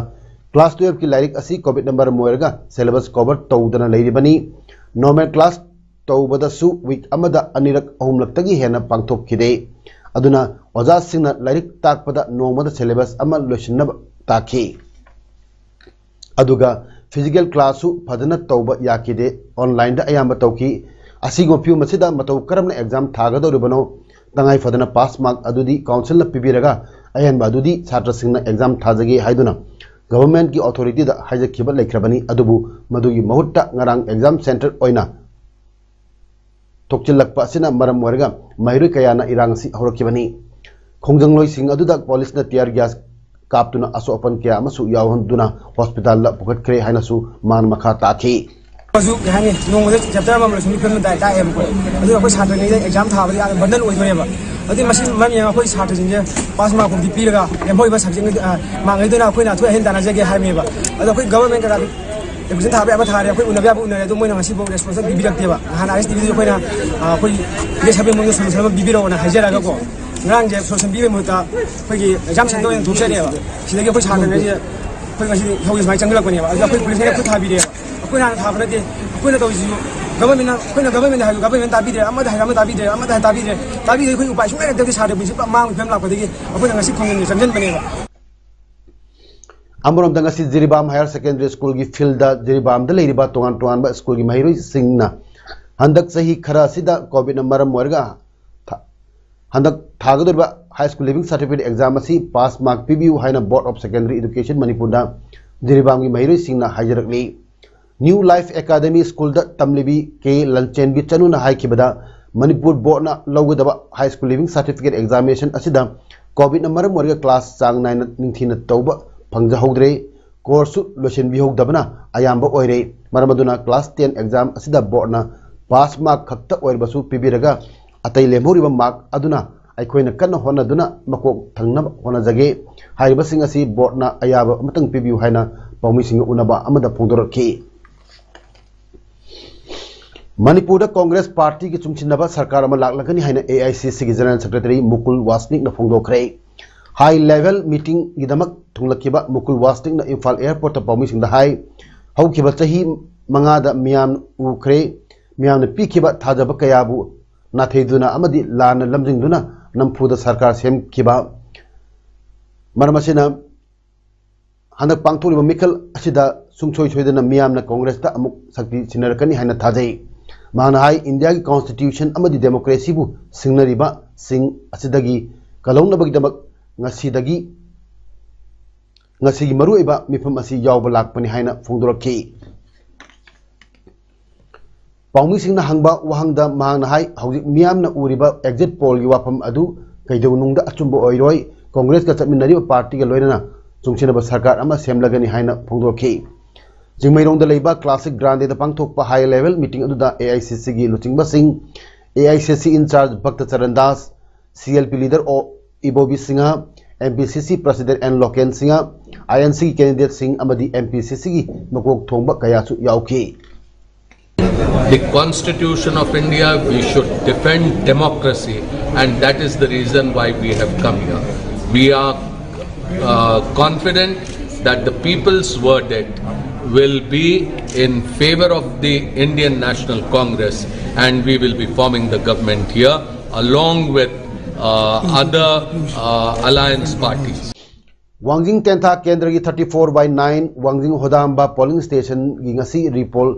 class twelveꯀꯤ ꯂꯥꯏꯔꯤꯛ ꯑꯁꯤ COVID number ꯑꯃ ꯑꯣꯏꯔꯒ syllabus cover ꯇꯧꯗꯅ ꯂꯩꯔꯤꯕꯅꯤ꯫ Normal class ꯇꯧꯕꯗꯁꯨ week ꯑꯃꯗ ꯑꯅꯤꯔꯛ ꯑꯍꯨꯝꯂꯛꯇꯒꯤ ꯍꯦꯟꯅ ꯄꯥꯡꯊꯣꯛꯈꯤꯗꯦ꯫ ꯑꯗꯨꯅ ꯑꯣꯖꯥꯁꯤꯡꯅ ꯂꯥꯏꯔꯤꯛ ꯇꯥꯛꯄꯗ ꯅꯣꯡꯃꯗ syllabus ꯑꯃ ꯂꯣꯏꯁꯤꯟꯅꯕ ꯇꯥꯛꯈꯤ꯫ ꯑꯗꯨꯒ ꯐꯤꯖꯤꯀꯦꯜ ꯀ꯭ꯂꯥꯁꯁꯨ ꯐꯖꯅ ꯇꯧꯕ ꯌꯥꯈꯤꯗꯦ, ꯑꯣꯟꯂꯥꯏꯟꯗ ꯑꯌꯥꯝꯕ ꯇꯧꯈꯤ꯫ ꯑꯁꯤꯒꯨꯝꯕ ꯐꯤꯕꯝ ꯑꯁꯤꯗ ꯃꯇꯧ ꯀꯔꯝꯅ ꯑꯦꯛꯖꯥꯝ ꯊꯥꯒꯗꯧꯔꯤꯕꯅꯣ? ꯇꯉꯥꯏ ꯐꯗꯅ ꯄꯥꯁ ꯃꯥꯔꯛ ꯑꯗꯨꯗꯤ ꯀꯥꯎꯟꯁꯤꯜꯅ ꯄꯤꯕꯤꯔꯒ ꯑꯍꯦꯟꯕ ꯑꯗꯨꯗꯤ ꯁꯥꯇ꯭ꯔꯁꯤꯡꯅ ꯑꯦꯛꯖꯥꯝ ꯊꯥꯖꯒꯦ ꯍꯥꯏꯗꯨꯅ ꯒꯚꯔꯟꯃꯦꯟꯠꯀꯤ ꯑꯣꯊꯣꯔꯤꯇꯤꯗ ꯍꯥꯏꯖꯈꯤꯕ ꯂꯩꯈ꯭ꯔꯕꯅꯤ꯫ ꯑꯗꯨꯕꯨ ꯃꯗꯨꯒꯤ ꯃꯍꯨꯠꯇ ꯉꯔꯥꯡ ꯑꯦꯛꯖꯥꯝ ꯁꯦꯟꯇꯔ ꯑꯣꯏꯅ ꯊꯣꯛꯆꯤꯜꯂꯛꯄ ꯑꯁꯤꯅ ꯃꯔꯝ ꯑꯣꯏꯔꯒ ꯃꯍꯩꯔꯣꯏ ꯀꯌꯥꯅ ꯏꯔꯥꯡ ꯑꯁꯤ ꯍꯧꯔꯛꯈꯤꯕꯅꯤ꯫ ꯈꯣꯡꯖꯪꯂꯣꯏꯁꯤꯡ ꯑꯗꯨꯗ ꯄꯨꯂꯤꯁꯅ ꯇꯤꯌꯥꯔ ꯒ꯭ꯌꯥꯁ ꯀꯥꯞꯇꯨꯅ ꯑꯁꯣꯛ ꯑꯄꯟ ꯀꯌꯥ ꯑꯃꯁꯨ ꯌꯥꯎꯍꯟꯗꯨꯅ ꯍꯣꯁꯄꯤꯇꯥꯜꯗ ꯄꯨꯈꯠꯈ꯭ꯔꯦ ꯍꯥꯏꯅꯁꯨ ꯃꯥꯅ ꯃꯈꯥ ꯇꯥꯈꯤ꯫ ꯍꯧꯖꯤꯛ ꯀꯩ ꯍꯥꯏꯅꯤ, ꯅꯣꯡꯃꯗ ꯆꯦꯞꯇꯔ ꯑꯃꯃꯝ ꯂꯣꯏꯁꯤꯟꯕꯒꯤ ꯐꯤꯕꯝꯗ ꯇꯥꯏ-, ꯇꯥꯛꯑꯦꯕꯀꯣ꯫ ꯑꯗꯨꯒ ꯑꯩꯈꯣꯏ ꯁꯥꯇ꯭ꯔꯉꯩꯗ ꯑꯦꯛꯖꯥꯝ ꯊꯥꯕꯗ ꯌꯥꯝꯅ ꯕꯟꯗꯟ ꯑꯣꯏꯗꯣꯏꯅꯦꯕ꯫ ꯑꯗꯨꯗꯤ ꯃꯁꯤ ꯃꯔꯝ ꯌꯦꯡꯉꯒ ꯑꯩꯈꯣꯏ ꯁꯥꯇ꯭ꯔꯁꯤꯡꯁꯦ ꯄꯥꯁ ꯃꯥꯔꯛ ꯀꯨꯝꯗꯤ ꯄꯤꯔꯒ ꯂꯦꯝꯍꯧꯔꯤꯕ ꯁꯕꯖꯦꯛ, ꯑ, ꯃꯥꯔꯛꯉꯩꯗꯨꯅ ꯑꯩꯈꯣꯏꯅ ꯑꯊꯣꯏ ꯑꯍꯦꯟ ꯇꯥꯟꯅꯖꯒꯦ ꯍꯥꯏꯕꯅꯦꯕ꯫ ꯑꯗꯣ ꯑꯩꯈꯣꯏ ꯒꯚꯔꯟꯃꯦꯟꯠ ꯀꯩꯀꯥ ꯑꯦꯄ꯭ꯂꯤꯀꯦꯁꯟ ꯊꯥꯕ ꯌꯥꯕ ꯊꯥꯔꯦ, ꯑꯩꯈꯣꯏ ꯎꯅꯕ ꯌꯥꯕ ꯎꯅꯔꯦ, ꯑꯗꯣ ꯃꯣꯏꯅ ꯉꯁꯤꯐꯥꯎ ꯔꯦꯁꯄꯣꯟꯁ ꯑꯃ ꯄꯤꯕꯤꯔꯛꯇꯦꯕ꯫ ꯅꯍꯥꯟ ꯑꯥꯔ ꯑꯦꯁ ꯇꯤ ꯚꯤꯗꯁꯨ ꯑꯩꯈꯣꯏꯅ, ꯑ, ꯑꯩꯈꯣꯏ ꯏꯟꯗꯤꯌꯥ ꯁꯔꯚꯦ ꯃꯣꯏꯅ ꯁꯣꯂꯨꯁꯟ ꯑꯃ ꯄꯤꯕꯤꯔꯛꯑꯣꯅ ꯍꯥꯏꯖꯔꯒꯀꯣ, ꯉꯔꯥꯡꯁꯦ ꯁꯣꯂꯨꯁꯟ ꯄꯤꯕꯒꯤ ꯃꯍꯨꯠꯇ ꯑꯩꯈꯣꯏꯒꯤ ꯑꯦꯛꯖꯥꯝ ꯁꯦꯟꯇꯔ ꯑꯣꯏꯅ ꯊꯣꯛꯆꯔꯦꯕ꯫ ꯁꯤꯗꯒꯤ ꯑꯩꯈꯣꯏ ꯁꯥꯇ꯭ꯔꯉꯩꯁꯦ ꯑꯩꯈꯣꯏ ꯉꯁꯤ ꯏꯁꯧꯁꯦ ꯁꯨꯃꯥꯏꯅ ꯆꯪꯁꯤꯜꯂꯛꯄꯅꯦꯕ꯫ ꯑꯗꯨꯗ ꯑꯩꯈꯣꯏ ꯄꯨꯂꯤꯁꯅ ꯈꯨꯠ ꯊꯥꯕꯤꯔꯦꯕ꯫ ꯑꯩꯈꯣꯏꯅ ꯍꯥꯟꯅ ꯊꯥꯕ ꯅꯠꯇꯦ, ꯑꯩꯈꯣꯏꯅ ꯇꯧꯔꯤꯁꯤꯁꯨ ꯒꯚꯔꯟꯃꯦꯟꯠꯅ, ꯑꯩꯈꯣꯏꯅ ꯒꯚꯔꯟꯃꯦꯟꯠꯇ ꯍꯥꯏꯕ, ꯒꯚꯔꯟꯃꯦꯟꯠ ꯇꯥꯕꯤꯗ꯭ꯔꯦ, ꯑꯃꯗ ꯍꯥꯏꯕ ꯑꯃ ꯇꯥꯕꯤꯗ꯭ꯔꯦ, ꯑꯃꯗ ꯍꯥꯏꯕ ꯇꯥꯕꯤꯗ꯭ꯔꯦ꯫ ꯇꯥꯕꯤꯗ꯭ꯔꯦ ꯑꯩꯈꯣꯏ ꯎꯄꯥꯏ ꯁꯨꯡꯂꯩ ꯂꯩꯇꯕꯒꯤ ꯁꯥꯇ꯭ꯔ ꯄꯨꯟꯁꯤ ꯄꯨꯔꯥ ꯃꯥꯡꯕꯒꯤ ꯐꯤꯕꯝ ꯂꯥꯛꯄꯗꯒꯤ ꯑꯩꯈꯣꯏꯅ ꯉꯁꯤ ꯈꯣꯡꯖꯪꯁꯦ ꯆꯪꯁꯤꯟꯕꯅꯦꯕ꯫ ꯑꯃꯔꯣꯝꯗ ꯉꯁꯤ ꯖꯤꯔꯤꯕꯥꯝ ꯍꯥꯌꯔ ꯁꯦꯀꯦꯟꯗꯔꯤ ꯁ꯭ꯀꯨꯜꯒꯤ ꯐꯤꯜꯗ ꯖꯤꯔꯤꯕꯥꯝꯗ ꯂꯩꯔꯤꯕ ꯇꯣꯉꯥꯟ ꯇꯣꯉꯥꯟꯕ ꯁ꯭ꯀꯨꯜꯒꯤ ꯃꯍꯩꯔꯣꯏꯁꯤꯡꯅ ꯍꯟꯗꯛ ꯆꯍꯤ ꯈꯔ ꯑꯁꯤꯗ ꯀꯣꯚꯤꯗꯅ ꯃꯔꯝ ꯑꯣꯏꯔꯒ ꯊꯥ-, ꯍꯟꯗꯛ ꯊꯥꯒꯗꯧꯔꯤꯕ high school leaving certificate exam ꯑꯁꯤ ꯄꯥꯁ ꯃꯥꯔꯛ ꯄꯤꯕꯤꯌꯨ ꯍꯥꯏꯅ ꯕꯣꯔꯗ ꯑꯣꯐ ꯁꯦꯀꯦꯟꯗꯔꯤ ꯑꯦꯗꯨꯀꯦꯁꯟ ꯃꯅꯤꯄꯨꯔꯗ ꯖꯤꯔꯤꯕꯥꯝꯒꯤ ꯃꯍꯩꯔꯣꯏꯁꯤꯡꯅ ꯍꯥꯏꯖꯔꯛꯂꯤ꯫ ꯅ꯭ꯌꯨ ꯂꯥꯏꯐ ꯑꯦꯀꯥꯗꯃꯤ ꯁ꯭ꯀꯨꯜꯗ ꯇꯝꯂꯤꯕꯤ ꯀꯦ ꯂꯟꯆꯦꯟꯕꯤ ꯆꯅꯨꯅ ꯍꯥꯏꯈꯤꯕꯗ, ꯃꯅꯤꯄꯨꯔ ꯕꯣꯔꯗꯅ ꯂꯧꯒꯗꯕ high school leaving certificate examination ꯑꯁꯤꯗ ꯀꯣꯚꯤꯗꯅ ꯃꯔꯝ ꯑꯣꯏꯔꯒ ꯀ꯭ꯂꯥꯁ ꯆꯥꯡ ꯅꯥꯏꯅ ꯅꯤꯡꯊꯤꯅ ꯇꯧꯕ ꯐꯪꯖꯍꯧꯗ꯭ꯔꯦ꯫ ꯀꯣꯔꯁꯁꯨ ꯂꯣꯏꯁꯤꯟꯕꯤꯍꯧꯗꯕꯅ ꯑꯌꯥꯝꯕ ꯑꯣꯏꯔꯦ꯫ ꯃꯔꯝ ꯑꯗꯨꯅ ꯀ꯭ꯂꯥꯁ ꯇꯦꯟ ꯑꯦꯛꯖꯥꯝ ꯑꯁꯤꯗ ꯕꯣꯔꯗꯅ ꯄꯥꯁ ꯃꯥꯔꯛ ꯈꯛꯇ ꯑꯣꯏꯔꯕꯁꯨ ꯄꯤꯕꯤꯔꯒ ꯑꯇꯩ ꯂꯦꯝꯍꯧꯔꯤꯕ ꯃꯥꯔꯛ ꯑꯗꯨꯅ ꯑꯩꯈꯣꯏꯅ ꯀꯟꯅ ꯍꯣꯠꯅꯗꯨꯅ ꯃꯀꯣꯛ ꯊꯪꯅꯕ ꯍꯣꯠꯅꯖꯒꯦ꯫ ꯍꯥꯏꯔꯤꯕꯁꯤꯡ ꯑꯁꯤ ꯕꯣꯔꯗꯅ ꯑꯌꯥꯕ ꯑꯃꯇꯪ ꯄꯤꯕꯤꯌꯨ ꯍꯥꯏꯅ ꯄꯥꯎꯃꯤꯁꯤꯡꯒ ꯎꯅꯕ ꯑꯃꯗ ꯐꯣꯡꯗꯣꯔꯛꯈꯤ꯫ ꯃꯅꯤꯄꯨꯔꯗ ꯀꯣꯡꯒ꯭ꯔꯦꯁ ꯄꯥꯔꯇꯤꯒꯤ ꯆꯨꯡꯁꯤꯟꯅꯕ ꯁꯔꯀꯥꯔ ꯑꯃ ꯂꯥꯛꯂꯒꯅꯤ ꯍꯥꯏꯅ ꯑꯦ ꯑꯥꯏ ꯁꯤ ꯁꯤꯒꯤ ꯖꯦꯅꯔꯦꯜ ꯁꯦꯀ꯭ꯔꯦꯇꯔꯤ ꯃꯨꯀꯨꯜ ꯋꯥꯁꯅꯤꯛꯅ ꯐꯣꯡꯗꯣꯛꯈ꯭ꯔꯦ꯫ ꯍꯥꯏ ꯂꯦꯚꯦꯜ ꯃꯤꯇꯤꯡꯒꯤꯗꯃꯛ ꯊꯨꯡꯂꯛꯈꯤꯕ ꯃꯨꯀꯨꯜ ꯋꯥꯁꯅꯤꯛꯅ ꯏꯝꯐꯥꯜ ꯑꯦꯌꯔꯄꯣꯔꯠꯇ ꯄꯥꯎꯃꯤꯁꯤꯡꯗ ꯍꯥꯏ, ꯍꯧꯈꯤꯕ ꯆꯍꯤ ꯃꯉꯥꯗ ꯃꯤꯌꯥꯝ ꯎꯈ꯭ꯔꯦ, ꯃꯤꯌꯥꯝꯅ ꯄꯤꯈꯤꯕ ꯊꯥꯖꯕ ꯀꯌꯥꯕꯨ ꯅꯥꯊꯩꯗꯨꯅ ꯑꯃꯗꯤ ꯂꯥꯟꯅ ꯂꯝꯖꯤꯡꯗꯨꯅ ꯅꯝꯐꯨꯗ ꯁꯔꯀꯥꯔ ꯁꯦꯝꯈꯤꯕ꯫ ꯃꯔꯝ ꯑꯁꯤꯅ ꯍꯟꯗꯛ ꯄꯥꯡꯊꯣꯛꯂꯤꯕ ꯃꯤꯈꯜ ꯑꯁꯤꯗ ꯁꯨꯡꯁꯣꯏ ꯁꯣꯏꯗꯅ ꯃꯤꯌꯥꯝꯅ ꯀꯣꯡꯒ꯭ꯔꯦꯁꯇ ꯑꯃꯨꯛ ꯁꯛꯇꯤ ꯁꯤꯟꯅꯔꯛꯀꯅꯤ ꯍꯥꯏꯅ ꯊꯥꯖꯩ꯫ ꯃꯍꯥꯛꯅ ꯍꯥꯏ, ꯏꯟꯗꯤꯌꯥꯒꯤ constitution ꯑꯃꯗꯤ democracyꯕꯨ ꯁꯤꯡꯅꯔꯤꯕꯁꯤꯡ ꯑꯁꯤꯗꯒꯤ ꯀꯜꯍꯧꯅꯕꯒꯤꯗꯃꯛ ꯉꯁꯤꯗꯒꯤ, ꯉꯁꯤꯒꯤ ꯃꯔꯨꯑꯣꯏꯕ ꯃꯤꯐꯝ ꯑꯁꯤ ꯌꯥꯎꯕ ꯂꯥꯛꯄꯅꯤ ꯍꯥꯏꯅ ꯐꯣꯡꯗꯣꯔꯛꯈꯤ꯫ ꯄꯥꯎꯃꯤꯁꯤꯡꯅ ꯍꯪꯕ ꯋꯥꯍꯪꯗ ꯃꯍꯥꯛꯅ ꯍꯥꯏ, ꯍꯧꯖꯤꯛ ꯃꯤꯌꯥꯝꯅ ꯎꯔꯤꯕ exit pollꯒꯤ ꯋꯥꯐꯝ ꯑꯗꯨ ꯀꯩꯗꯧꯅꯨꯡꯗ ꯑꯆꯨꯝꯕ ꯑꯣꯏꯔꯣꯏ꯫ ꯀꯣꯡꯒ꯭ꯔꯦꯁꯀ ꯆꯠꯃꯤꯟꯅꯔꯤꯕ partyꯒ ꯂꯣꯏꯅꯅ ꯆꯨꯡꯁꯤꯟꯅꯕ ꯁꯔꯀꯥꯔ ꯑꯃ ꯁꯦꯝꯂꯒꯅꯤ ꯍꯥꯏꯅ ꯐꯣꯡꯗꯣꯛꯈꯤ꯫ ꯆꯤꯡꯃꯩꯔꯣꯡꯗ ꯂꯩꯕ Classic Grandeꯗ ꯄꯥꯡꯊꯣꯛꯄ high level meeting ꯑꯗꯨꯗ AICCꯒꯤ ꯂꯨꯆꯤꯡꯕꯁꯤꯡ, AICC in charge ꯚꯛꯇ Charan Das, CLP leader O Ibobi Singh, MPCC president N Loken Singh, INCꯒꯤ candidateꯁꯤꯡ ꯑꯃꯗꯤ MPCCꯒꯤ ꯃꯀꯣꯛ ꯊꯣꯡꯕ ꯀꯌꯥꯁꯨ ꯌꯥꯎꯈꯤ꯫ The Constitution of India, we should defend democracy, and that is the reason why we have come here. We are uh, confident that the people's verdict will be in favor of the Indian National Congress, and we will be forming the government here along with uh, other uh, alliance parties. ꯋꯥꯡꯖꯤꯡ ꯇꯦꯟꯊꯥ ꯀꯦꯟꯗ꯭ꯔꯒꯤ thirty four by nine ꯋꯥꯡꯖꯤꯡ ꯍꯣꯗꯥꯝꯕ polling stationꯒꯤ ꯉꯁꯤ repoll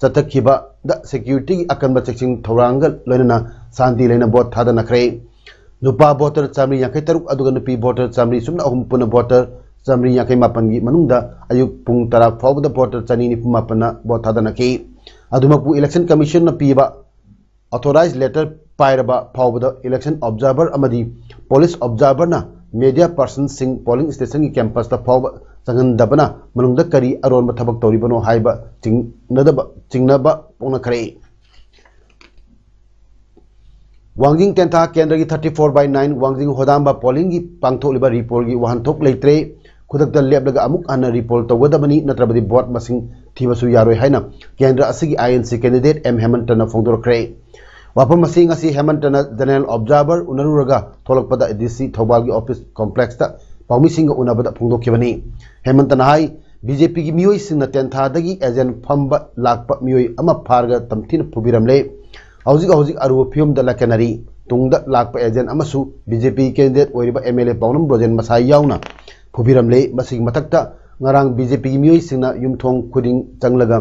ꯆꯠꯊꯈꯤꯕꯗ securityꯒꯤ ꯑꯀꯟꯕ ꯆꯦꯛꯁꯤꯟ ꯊꯧꯔꯥꯡꯒ ꯂꯣꯏꯅꯅ ꯁꯥꯟꯇꯤ ꯂꯩꯅ vote ꯊꯥꯗꯅꯈ꯭ꯔꯦ꯫ ꯅꯨꯄꯥ voter ꯆꯥꯃꯔꯤ ꯌꯥꯡꯈꯩ ꯇꯔꯨꯛ ꯑꯗꯨꯒ ꯅꯨꯄꯤ voter ꯆꯥꯃꯔꯤ ꯁꯨꯞꯅ ꯑꯍꯨꯝ, ꯄꯨꯟꯅ voter ꯆꯥꯃꯔꯤ ꯌꯥꯡꯈꯩ ꯃꯥꯄꯟꯒꯤ ꯃꯅꯨꯡꯗ ꯑꯌꯨꯛ ꯄꯨꯡ ꯇꯔꯥ ꯐꯥꯎꯕꯗ voter ꯆꯅꯤ ꯅꯤꯐꯨ ꯃꯥꯄꯟꯅ vote ꯊꯥꯗꯅꯈꯤ꯫ ꯑꯗꯨꯃꯛꯄꯨ election commissionꯅ ꯄꯤꯕ authorized letter ꯄꯥꯏꯔꯕ ꯐꯥꯎꯕꯗ election observer ꯑꯃꯗꯤ police observerꯅ media personꯁꯤꯡ polling stationꯒꯤ campusꯇ ꯐꯥꯎꯕ ꯆꯪꯍꯟꯗꯕꯅ ꯃꯅꯨꯡꯗ ꯀꯔꯤ ꯑꯔꯣꯟꯕ ꯊꯕꯛ ꯇꯧꯔꯤꯕꯅꯣ ꯍꯥꯏꯕ ꯆꯤꯡꯅꯗꯕ, ꯆꯤꯡꯅꯕ ꯄꯣꯛꯅꯈ꯭ꯔꯦ꯫ ꯋꯥꯡꯖꯤꯡ ꯇꯦꯟꯊꯥ ꯀꯦꯟꯗ꯭ꯔꯒꯤ thirty four by nine ꯋꯥꯡꯖꯤꯡ ꯍꯣꯗꯥꯝꯕ pollingꯒꯤ ꯄꯥꯡꯊꯣꯛꯂꯤꯕ repollꯒꯤ ꯋꯥꯍꯟꯊꯣꯛ ꯂꯩꯇ꯭ꯔꯦ꯫ ꯈꯨꯗꯛꯇ ꯂꯦꯞꯂꯒ ꯑꯃꯨꯛ ꯍꯟꯅ repoll ꯇꯧꯒꯗꯕꯅꯤ, ꯅꯠꯇ꯭ꯔꯕꯗꯤ vote ꯃꯁꯤꯡ ꯊꯤꯕꯁꯨ ꯌꯥꯔꯣꯏ ꯍꯥꯏꯅ ꯀꯦꯟꯗ꯭ꯔ ꯑꯁꯤꯒꯤ INC candidate ꯑꯦꯝ ꯍꯦꯃꯟꯇꯅ ꯐꯣꯡꯗꯣꯔꯛꯈ꯭ꯔꯦ꯫ ꯋꯥꯐꯝ ꯑꯁꯤ ꯉꯁꯤ ꯍꯦꯃꯟꯇꯅ general observer ꯎꯅꯔꯨꯔꯒ ꯊꯣꯛꯂꯛꯄꯗ DC ꯊꯧꯕꯥꯜꯒꯤ office complexꯇ ꯄꯥꯎꯃꯤꯁꯤꯡꯒ ꯎꯅꯕꯗ ꯐꯣꯡꯗꯣꯛꯈꯤꯕꯅꯤ꯫ ꯍꯦꯃꯟꯇꯅ ꯍꯥꯏ, BJPꯒꯤ ꯃꯤꯑꯣꯏꯁꯤꯡꯅ ꯇꯦꯟꯊꯥꯗꯒꯤ agent ꯐꯝꯕ ꯂꯥꯛꯄ ꯃꯤꯑꯣꯏ ꯑꯃ ꯐꯥꯔꯒ ꯇꯝꯊꯤꯅ ꯐꯨꯕꯤꯔꯝꯂꯦ꯫ ꯍꯧꯖꯤꯛ ꯍꯧꯖꯤꯛ ꯑꯔꯨꯕ ꯐꯤꯕꯝꯗ ꯂꯥꯛꯀꯅꯔꯤ꯫ ꯇꯨꯡꯗ ꯂꯥꯛꯄ agent ꯑꯃꯁꯨ BJP candidate ꯑꯣꯏꯔꯤꯕ MLA ꯄꯥꯎꯅꯝ ꯕ꯭ꯔꯣꯖꯦꯟ ꯃꯁꯥꯏ ꯌꯥꯎꯅ ꯐꯨꯕꯤꯔꯝꯂꯦ꯫ ꯃꯁꯤꯒꯤ ꯃꯊꯛꯇ ꯉꯔꯥꯡ ꯕꯤ ꯖꯦ ꯄꯤꯒꯤ ꯃꯤꯑꯣꯏꯁꯤꯡꯅ ꯌꯨꯝꯊꯣꯡ ꯈꯨꯗꯤꯡ ꯆꯪꯂꯒ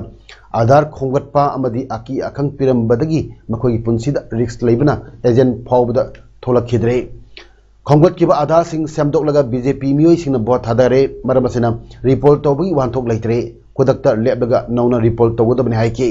ꯑꯥꯙꯥꯔ ꯈꯣꯝꯒꯠꯄ ꯑꯃꯗꯤ ꯑꯀꯤ ꯑꯈꯪ ꯄꯤꯔꯝꯕꯗꯒꯤ ꯃꯈꯣꯏꯒꯤ ꯄꯨꯟꯁꯤꯗ ꯔꯤꯁꯛ ꯂꯩꯕꯅ ꯑꯦꯖꯦꯟ ꯐꯥꯎꯕꯗ ꯊꯣꯛꯂꯛꯈꯤꯗ꯭ꯔꯦ꯫ ꯈꯣꯝꯒꯠꯈꯤꯕ ꯑꯥꯙꯥꯔꯁꯤꯡ ꯁꯦꯝꯗꯣꯛꯂꯒ ꯕꯤ ꯖꯦ ꯄꯤ ꯃꯤꯑꯣꯏꯁꯤꯡꯅ ꯚꯣꯠ ꯊꯥꯗꯔꯦ꯫ ꯃꯔꯝ ꯑꯁꯤꯅ ꯔꯤꯄꯣꯜ ꯇꯧꯕꯒꯤ ꯋꯥꯍꯟꯊꯣꯛ ꯂꯩꯇ꯭ꯔꯦ꯫ ꯈꯨꯗꯛꯇ ꯂꯦꯞꯂꯒ ꯅꯧꯅ ꯔꯤꯄꯣꯜ ꯇꯧꯒꯗꯕꯅꯤ ꯍꯥꯏꯈꯤ꯫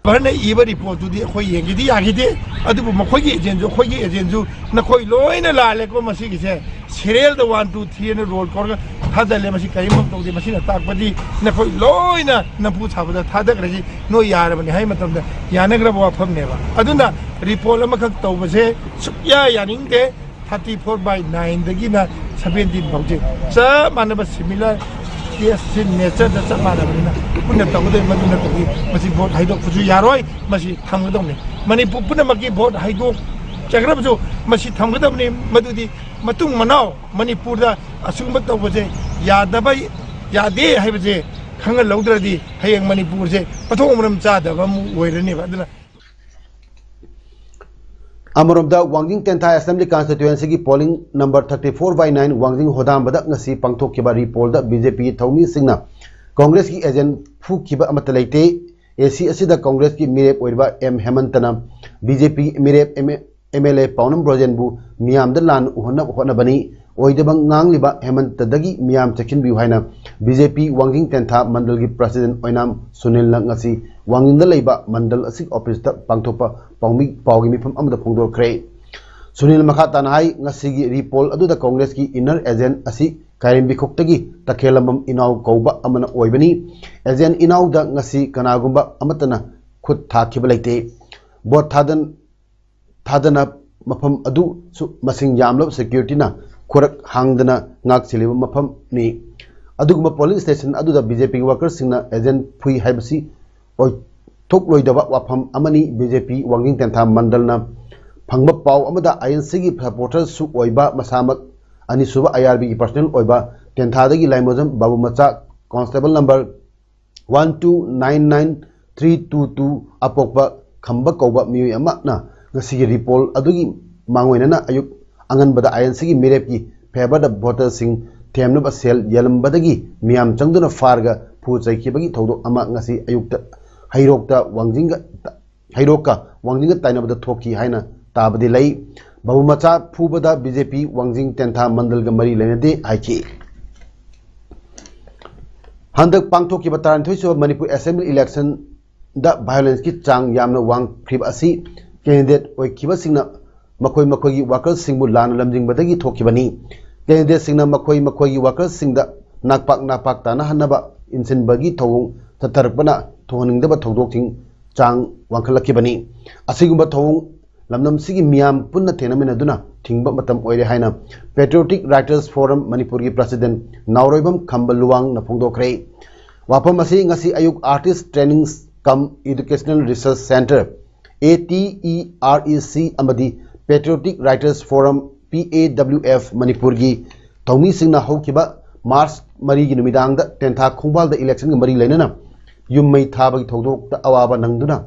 ꯚꯔꯅ ꯏꯕ ꯔꯤꯄꯣꯔꯠꯇꯨꯗꯤ ꯑꯩꯈꯣꯏ ꯌꯦꯡꯈꯤꯗꯤ ꯌꯥꯈꯤꯗꯦ, ꯑꯗꯨꯕꯨ ꯃꯈꯣꯏꯒꯤ ꯑꯦꯖꯦꯟꯁꯨ ꯑꯩꯈꯣꯏꯒꯤ ꯑꯦꯖꯦꯟꯁꯨ ꯅꯈꯣꯏ ꯂꯣꯏꯅ ꯂꯥꯜꯂꯦꯀꯣ꯫ ꯃꯁꯤꯒꯤꯁꯦ ꯁꯦꯔꯤꯌꯦꯜꯗ ꯋꯥꯟ ꯇꯨ ꯊ꯭ꯔꯤ ꯑꯅ ꯔꯣꯜ ꯀꯧꯔꯒ ꯊꯥꯗꯜꯂꯦ꯫ ꯃꯁꯤ ꯀꯔꯤꯃꯛ ꯇꯧꯗꯦ꯫ ꯃꯁꯤꯅ ꯇꯥꯛꯄꯗꯤ ꯅꯈꯣꯏ ꯂꯣꯏꯅ ꯅꯝꯐꯨ ꯁꯥꯕꯗ ꯊꯥꯗꯈ꯭ꯔꯁꯤ, ꯅꯣꯏ ꯌꯥꯔꯕꯅꯤ ꯍꯥꯏ ꯃꯇꯝꯗ ꯌꯥꯅꯈ꯭ꯔꯕ ꯋꯥꯐꯝꯅꯦꯕ꯫ ꯑꯗꯨꯅ ꯔꯤꯄꯣꯔꯠ ꯑꯃꯈꯛ ꯇꯧꯕꯁꯦ ꯁꯨꯛꯌꯥ ꯌꯥꯅꯤꯡꯗꯦ꯫ ꯊꯥꯔꯇꯤ ꯐꯣꯔ ꯕꯥꯏ ꯅꯥꯏꯟꯗꯒꯤꯅ ꯁꯕꯦꯟꯇꯤꯟ ꯐꯥꯎꯁꯦ ꯆꯞ ꯃꯥꯟꯅꯕ ꯁꯤꯃꯤꯂꯔ ꯀꯦꯁꯁꯤ ꯅꯦꯆꯔꯗ ꯆꯞ ꯃꯥꯟꯅꯕꯅꯤꯅ ꯄꯨꯟꯅ ꯇꯧꯒꯗꯕꯅꯤ꯫ ꯃꯗꯨ ꯅꯠꯇ꯭ꯔꯗꯤ ꯃꯁꯤ ꯚꯣꯠ ꯍꯥꯏꯗꯣꯛꯄꯁꯨ ꯌꯥꯔꯣꯏ꯫ ꯃꯁꯤ ꯊꯝꯒꯗꯕꯅꯤ꯫ ꯃꯅꯤꯄꯨꯔ ꯄꯨꯝꯅꯃꯛꯀꯤ ꯚꯣꯠ ꯍꯥꯏꯗꯣꯛꯆꯈ꯭ꯔꯕꯁꯨ ꯃꯁꯤ ꯊꯝꯒꯗꯕꯅꯤ꯫ ꯃꯗꯨꯗꯤ ꯃꯇꯨꯡ ꯃꯅꯥꯎ ꯃꯅꯤꯄꯨꯔꯗ ꯑꯁꯤꯒꯨꯝꯕ ꯇꯧꯕꯁꯦ ꯌꯥꯗꯕ, ꯌꯥꯗꯦ ꯍꯥꯏꯕꯁꯦ ꯈꯪꯍꯜꯍꯧꯗ꯭ꯔꯗꯤ ꯍꯌꯦꯡ ꯃꯅꯤꯄꯨꯔꯁꯦ ꯃꯊꯣꯡ ꯃꯔꯝ ꯆꯥꯗꯕ ꯑꯃ ꯑꯣꯏꯔꯅꯦꯕ꯫ ꯑꯗꯨꯅ ꯑꯃꯔꯣꯝꯗ, ꯋꯥꯡꯖꯤꯡ ꯇꯦꯟꯊꯥ ꯑꯦꯁꯦꯝꯕ꯭ꯂꯤ ꯀꯟꯁꯇꯤꯇ꯭ꯋꯦꯟꯁꯤꯒꯤ polling number thirty four by nine Wangjing ꯍꯣꯗꯥꯝꯕꯗ ꯉꯁꯤ ꯄꯥꯡꯊꯣꯛꯈꯤꯕ ꯔꯤꯄꯣꯜꯗ ꯕꯤ ꯖꯦ ꯄꯤꯒꯤ ꯊꯧꯃꯤꯁꯤꯡꯅ ꯀꯣꯡꯒ꯭ꯔꯦꯁꯀꯤ ꯑꯦꯖꯦꯟ ꯐꯨꯈꯤꯕ ꯑꯃꯠꯇ ꯂꯩꯇꯦ꯫ ꯑꯦ ꯁꯤ ꯑꯁꯤꯗ ꯀꯣꯡꯒ꯭ꯔꯦꯁꯀꯤ ꯃꯤꯔꯦꯞ ꯑꯣꯏꯔꯤꯕ ꯑꯦꯝ ꯍꯦꯃꯟꯇꯅ ꯕꯤ ꯖꯦ ꯄꯤ ꯃꯤꯔꯦꯞ ꯑꯦꯝ ꯑꯦꯜ ꯑꯦ ꯄꯥꯎꯅꯝ ꯕ꯭ꯔꯣꯖꯦꯟꯕꯨ ꯃꯤꯌꯥꯝꯗ ꯂꯥꯟ ꯎꯍꯟꯅꯕ ꯍꯣꯠꯅꯕꯅꯤ꯫ ꯑꯣꯏꯗꯕ ꯉꯥꯡꯂꯤꯕ ꯍꯦꯃꯟꯇꯗꯒꯤ ꯃꯤꯌꯥꯝ ꯆꯦꯛꯁꯤꯟꯕꯤꯌꯨ ꯍꯥꯏꯅ ꯕꯤ ꯖꯦ ꯄꯤ ꯋꯥꯡꯖꯤꯡ ꯇꯦꯟꯊꯥ ꯃꯟꯗꯜꯒꯤ ꯄ꯭ꯔꯁꯤꯗꯦꯟ ꯑꯣꯏꯅꯥꯝ ꯁꯨꯅꯤꯜꯅ ꯉꯁꯤ ꯋꯥꯡꯖꯤꯡꯗ ꯂꯩꯕ ꯃꯟꯗꯜ ꯑꯁꯤꯒꯤ ꯑꯣꯐꯤꯁꯇ ꯄꯥꯡꯊꯣꯛꯄ ꯄꯥꯎꯃꯤ-, ꯄꯥꯎꯒꯤ ꯃꯤꯐꯝ ꯑꯃꯗ ꯐꯣꯡꯗꯣꯔꯛꯈ꯭ꯔꯦ꯫ ꯁꯨꯅꯤꯜ ꯃꯈꯥ ꯇꯥꯅ ꯍꯥꯏ, ꯉꯁꯤꯒꯤ ꯔꯤꯄꯣꯜ ꯑꯗꯨꯗ ꯀꯣꯡꯒ꯭ꯔꯦꯁꯀꯤ ꯏꯟꯅꯔ ꯑꯦꯖꯦꯟ ꯑꯁꯤ ꯀꯥꯏꯔꯦꯝꯕꯤꯈꯣꯛꯇꯒꯤ ꯇꯈꯦꯜꯂꯝꯕꯝ ꯏꯅꯥꯎ ꯀꯧꯕ ꯑꯃꯅ ꯑꯣꯏꯕꯅꯤ꯫ ꯑꯦꯖꯦꯟ ꯏꯅꯥꯎꯗ ꯉꯁꯤ ꯀꯅꯥꯒꯨꯝꯕ ꯑꯃꯠꯇꯅ ꯈꯨꯠ ꯊꯥꯈꯤꯕ ꯂꯩꯇꯦ꯫ ꯚꯣꯠ ꯊꯥꯗꯟ-, ꯊꯥꯗꯅ ꯃꯐꯝ ꯑꯗꯨꯁꯨ ꯃꯁꯤꯡ ꯌꯥꯝꯂꯕ ꯁꯦꯀ꯭ꯌꯨꯔꯤꯇꯤꯅ ꯈꯨꯔꯛ ꯍꯥꯡꯗꯅ ꯉꯥꯛ ꯁꯦꯜꯂꯤꯕ ꯃꯐꯝꯅꯤ꯫ ꯑꯗꯨꯒꯨꯝꯕ ꯄꯣꯂꯤꯡ ꯁ꯭ꯇꯦꯁꯟ ꯑꯗꯨꯗ ꯕꯤ ꯖꯦ ꯄꯤꯒꯤ ꯋꯥꯀꯔꯁꯤꯡꯅ ꯑꯦꯖꯦꯟ ꯐꯨꯏ ꯍꯥꯏꯕꯁꯤ ꯑꯣꯏꯊꯣꯛꯂꯣꯏꯗꯕ ꯋꯥꯐꯝ ꯑꯃꯅꯤ꯫ ꯕꯤ ꯖꯦ ꯄꯤ ꯋꯥꯡꯖꯤꯡ ꯇꯦꯟꯊꯥ ꯃꯟꯗꯜꯅ ꯐꯪꯕ ꯄꯥꯎ ꯑꯃꯗ ꯑꯥꯏ ꯑꯦꯟ ꯁꯤꯒꯤ ꯁꯄꯣꯔꯇꯔꯁꯨ ꯑꯣꯏꯕ ꯃꯁꯥꯃꯛ ꯑꯅꯤꯁꯨꯕ ꯑꯥꯏ ꯑꯥꯔ ꯕꯤꯒꯤ ꯄꯔꯁꯅꯦꯜ ꯑꯣꯏꯕ ꯇꯦꯟꯊꯥꯗꯒꯤ ꯂꯥꯏꯃꯣꯖꯝ ꯕꯥꯕꯨ ꯃꯆꯥ constable number one two nine nine three two two ꯑꯄꯣꯛꯄ ꯈꯝꯕ ꯀꯧꯕ ꯃꯤꯑꯣꯏ ꯑꯃꯅ ꯉꯁꯤꯒꯤ ꯔꯤꯄꯣꯜ ꯑꯗꯨꯒꯤ ꯃꯥꯡꯑꯣꯏꯅꯅ ꯑꯌꯨꯛ ꯑꯉꯟꯕꯗ ꯑꯥꯏ ꯑꯦꯟ ꯁꯤꯒꯤ ꯃꯤꯔꯦꯞꯀꯤ ꯐꯦꯚꯔꯗ ꯚꯣꯇꯔꯁꯤꯡ ꯊꯦꯝꯅꯕ ꯁꯦꯜ ꯌꯦꯜꯂꯝꯕꯗꯒꯤ ꯃꯤꯌꯥꯝ ꯆꯪꯗꯨꯅ ꯐꯥꯔꯒ ꯐꯨ ꯆꯩꯈꯤꯕꯒꯤ ꯊꯧꯗꯣꯛ ꯑꯃ ꯉꯁꯤ ꯑꯌꯨꯛꯇ ꯍꯩꯔꯣꯛꯇ ꯋꯥꯡꯖꯤꯡꯒ ꯍꯩꯔꯣꯛꯀ ꯋꯥꯡꯖꯤꯡꯒ ꯇꯥꯏꯅꯕꯗ ꯊꯣꯛꯈꯤ ꯍꯥꯏꯅ ꯇꯥꯕꯗꯤ ꯂꯩ꯫ ꯕꯥꯕꯨ ꯃꯆꯥ ꯐꯨꯕꯗ ꯕꯤ ꯖꯦ ꯄꯤ ꯋꯥꯡꯖꯤꯡ ꯇꯦꯟꯊꯥ ꯃꯟꯗꯜꯒ ꯃꯔꯤ ꯂꯩꯅꯗꯦ ꯍꯥꯏꯈꯤ꯫ ꯍꯟꯗꯛ ꯄꯥꯡꯊꯣꯛꯈꯤꯕ ꯇꯔꯥꯅꯤꯊꯣꯏ ꯁꯨꯕ ꯃꯅꯤꯄꯨꯔ ꯑꯦꯁꯦꯝꯕ꯭ꯂꯤ ꯏꯂꯦꯛꯁꯟꯗ ꯚꯥꯏꯑꯣꯂꯦꯟꯁꯀꯤ ꯆꯥꯡ ꯌꯥꯝꯅ ꯋꯥꯡꯈ꯭ꯔꯤꯕ ꯑꯁꯤ ꯀꯦꯟꯗꯤꯗꯦꯠ ꯑꯣꯏꯈꯤꯕꯁꯤꯡꯅ ꯃꯈꯣꯏ ꯃꯈꯣꯏꯒꯤ ꯋꯥꯀꯔꯁꯤꯡꯕꯨ ꯂꯥꯟꯅ ꯂꯝꯖꯤꯡꯕꯗꯒꯤ ꯊꯣꯛꯈꯤꯕꯅꯤ꯫ ꯀꯦꯟꯗꯤꯗꯦꯠꯁꯤꯡꯅ ꯃꯈꯣꯏ ꯃꯈꯣꯏꯒꯤ ꯋꯥꯀꯔꯁꯤꯡꯗ ꯅꯥꯛꯄꯥꯛ ꯅꯥꯛꯄꯥꯛ ꯇꯥꯅꯍꯟꯅꯕ ꯏꯟꯁꯤꯟꯕꯒꯤ ꯊꯧꯑꯣꯡ ꯆꯠꯊꯔꯛꯄꯅ ꯊꯣꯛꯍꯟꯅꯤꯡꯗꯕ ꯊꯧꯗꯣꯛꯁꯤꯡ ꯆꯥꯡ ꯋꯥꯡꯈꯠꯂꯛꯈꯤꯕꯅꯤ꯫ ꯑꯁꯤꯒꯨꯝꯕ ꯊꯧꯑꯣꯡ ꯂꯝꯗꯝꯁꯤꯒꯤ ꯃꯤꯌꯥꯝ ꯄꯨꯟꯅ ꯊꯦꯡꯅꯃꯤꯟꯅꯗꯨꯅ ꯊꯤꯡꯕ ꯃꯇꯝ ꯑꯣꯏꯔꯦ ꯍꯥꯏꯅ Patriotic Writers Forum ꯃꯅꯤꯄꯨꯔꯒꯤ president ꯅꯥꯎꯔꯣꯏꯕꯝ ꯈꯝꯕ ꯂꯨꯋꯥꯡꯅ ꯐꯣꯡꯗꯣꯛꯈ꯭ꯔꯦ꯫ ꯋꯥꯐꯝ ꯑꯁꯤ ꯉꯁꯤ ꯑꯌꯨꯛ Artist Training cum Educational Research Centre, A T E R E C, ꯑꯃꯗꯤ Patriotic Writers Forum, P A W F, ꯃꯅꯤꯄꯨꯔꯒꯤ ꯊꯧꯃꯤꯁꯤꯡꯅ ꯍꯧꯈꯤꯕ ꯃꯥꯔꯆ ꯃꯔꯤꯒꯤ ꯅꯨꯃꯤꯗꯥꯡꯗ ꯇꯦꯟꯊꯥ ꯈꯣꯡꯕꯥꯜꯗ ꯏꯂꯦꯛꯁꯟꯒ ꯃꯔꯤ ꯂꯩꯅꯅ ꯌꯨꯝ ꯃꯩ ꯊꯥꯕꯒꯤ ꯊꯧꯗꯣꯛꯇ ꯑꯋꯥꯕ ꯅꯪꯗꯨꯅ